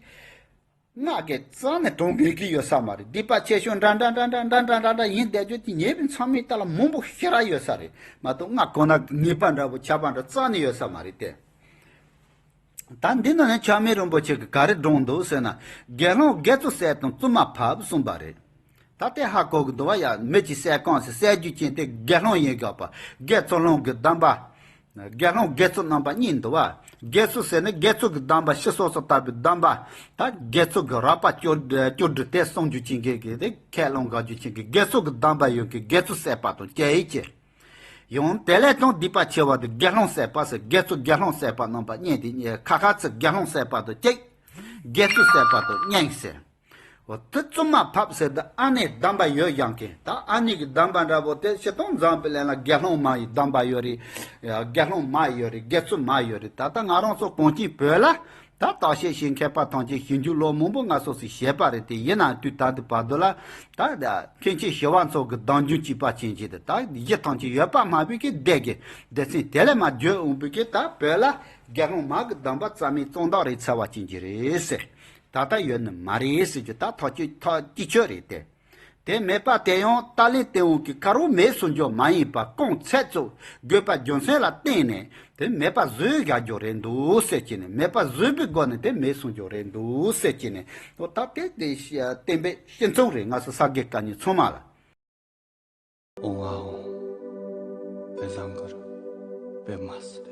སྔགས་ཀྱི་རྩ་ནས་གྲོང་གི་གི་ཡོད་ས་མ་རེད། སྡིག་པ་ཆེ་ཤོས་འདྲ་འདྲ་འདྲ་འདྲ་འདྲ་འདྲ་འདྲ་འདྲ་ཡིན་བསྡད་རྒྱུ་དེ་ཉེ་བའི་མཚམས་མེད་ད་ལ་མང་པོ་ཞེ་དྲག་ཡོད་ས་རེད་མ་གཏོགས་སྔགས་གོ་ན་ངེས་པ་འདྲ་པོ་ཁྱབ་པ་འདྲ་རྩ་ནས་ཡོད་ས་མ་རེད་དེ། ད་འདི་ནང་ནས་ཆགས་མེད་རིན་པོ་ཆེ་གིས་ག་རེ་བགྲངས་འདུག་ཟེར་ན། དགེ་སློང་དགེ་ཚུལ་བསད་དང་བཙུན་མ་ཕབ་གསུངས་པ་རེད། ད་དེ་ཧ་གོ་གི་འདུག་བ། ཡ་མི་གཅིག་བསད་གང་ཟེར་བསད་རྒྱུ་ཅན་དེ་དགེ་སློང་ཡིན་དགོས་པ། དགེ་ཚུལ་སློང་གི་སྡོམ་པ། དགེ་སློང་དགེ་ཚུལ་རྣམ་པ་གཉིས་འདུག་བ། དགེ་ཚུལ་ཟེར་ནི་དགེ་ཚུལ་གྱི་སྡོམ་པ་ཕྱི་སོ་སོ་ལྟ་བུའི་སྡོམ་པ། ད་དགེ་ཚུལ་གྱི་རོགས་པ་སྐྱོར་སྐྱོར་སྒྲིག་དེ་སྲུང་རྒྱུ་ཅན་གྱི་གི་དེ་ཁས་བླངས་དགོས་རྒྱུ་ཅན་གྱི་དགེ་ཚུལ་གྱི་སྡོམ་པ་ཡོད་མཁན་དགེ་ཚུལ་བསད་པ་དང་བཅས་ཡིན་གྱི། ཡང་དེ་ལས་ཀྱང་སྡིག་པ་ཆེ་བ་དེ་དགེ་སློང་བསད་པ་ཟེར། དགེ་ཚུལ་དགེ་སློང་བསད་པ་རྣམ་པ་གཉིས་དེ་ཁ་ཁ་ཚིག་དགེ་སློང་བསད་པ་དང་གཅིག་དགེ་ཚུལ་བསད་པ་དང་གཉིས་ཟེར། འོ་དེ་བཙུན་མ་ཕབ་ཟེར་དུས་ཨ་ནེ་སྡོམ་པ་ཡོད་ཀྱང་གི་ད་ཨ་ནེ་གི་སྡོམ་པ་འདྲ་པོ་དེ་སྤྱིར་བཏང་འཛམ་བུ་གླིང་ལ་དགེ་སློང་མ་ཡི་སྡོམ་པ་ཡོད་རེད། དགེ་སློང་མ་ཡོད་རེད། དགེ་ཚུལ་མ་ཡོད་རེད། ད་ལྟ་ང་རང་ཚོ་གངས་ཅན་བོད་ལ་ད་བརྟག་དཔྱད་བྱེད་མཁས་པ་ཐམས་ཅད་ཞིབ་འཇུག་ལོ་མང་པོ་ང་ཚོ་ཞིག་བྱས་པ་རེད་དེ། ཡིན་ནའང་དུས་ད་ལྟ་བར་དུ་ལ་ད་མཁན་ཆེན་ཞི་བ་འཚོ་གི་སྡོམ་རྒྱུན་གཅིག་པ་ཅན་གྱི་དེ་ད་གཞི་ཐམས་ཅད་ཡོད་པ་མ་བུ་གི་སྡེ་གི་སྡེ་ཚན་དེ་ལས་མ་བརྗོད་འོང་བུ་གི་ད་བོད་ལ་དགེ་སློང་མ་གི་སྡོམ་པ་རྩ་མེད་གཙང་དག་རེད་ཚར་བ་ཅན་གྱི་རེད་ཟེར། ད་ལྟ་ཡོད་ནི་མ་རེད་ཟེར་རྒྱུ་ད་ཐག་གཅོད་ཐག་གཅིག་ཆོད་རེད་དེ། དེ་མེད་པ་དེ་ཡང་ཏཱ་ལའི་ཏེ་ཝང་གི་ཁ་རོག་མེད་སོང་རྒྱུ་མ་ཡིན་པ་གང་ཚད་ཙམ་དགོས་པ་རྒྱུ་མཚན་ལ་བརྟེན་ནས་དེ་མེད་པ་བཟོས་བཞག་རྒྱུ་རེད་འདུག་ཟེར་གྱི་ནས། མེད་པ་བཟོས་པའི་སྒོ་ནས་དེ་མེད་སོང་རྒྱུ་རེད་འདུག་ཟེར་གྱི་ནས། ད་དེ་དེ་བསྟན་པའི་སྤྱི་མཚུངས་རེད། ང་ཚོ་ས་དགེ་བཀའ་རྙིང་ཚང་མ་ལ། ཨོང་ཨ་ཨོང་། དཔེ་བཟང་གུ་རུ་དཔེ་མ་སྲིད།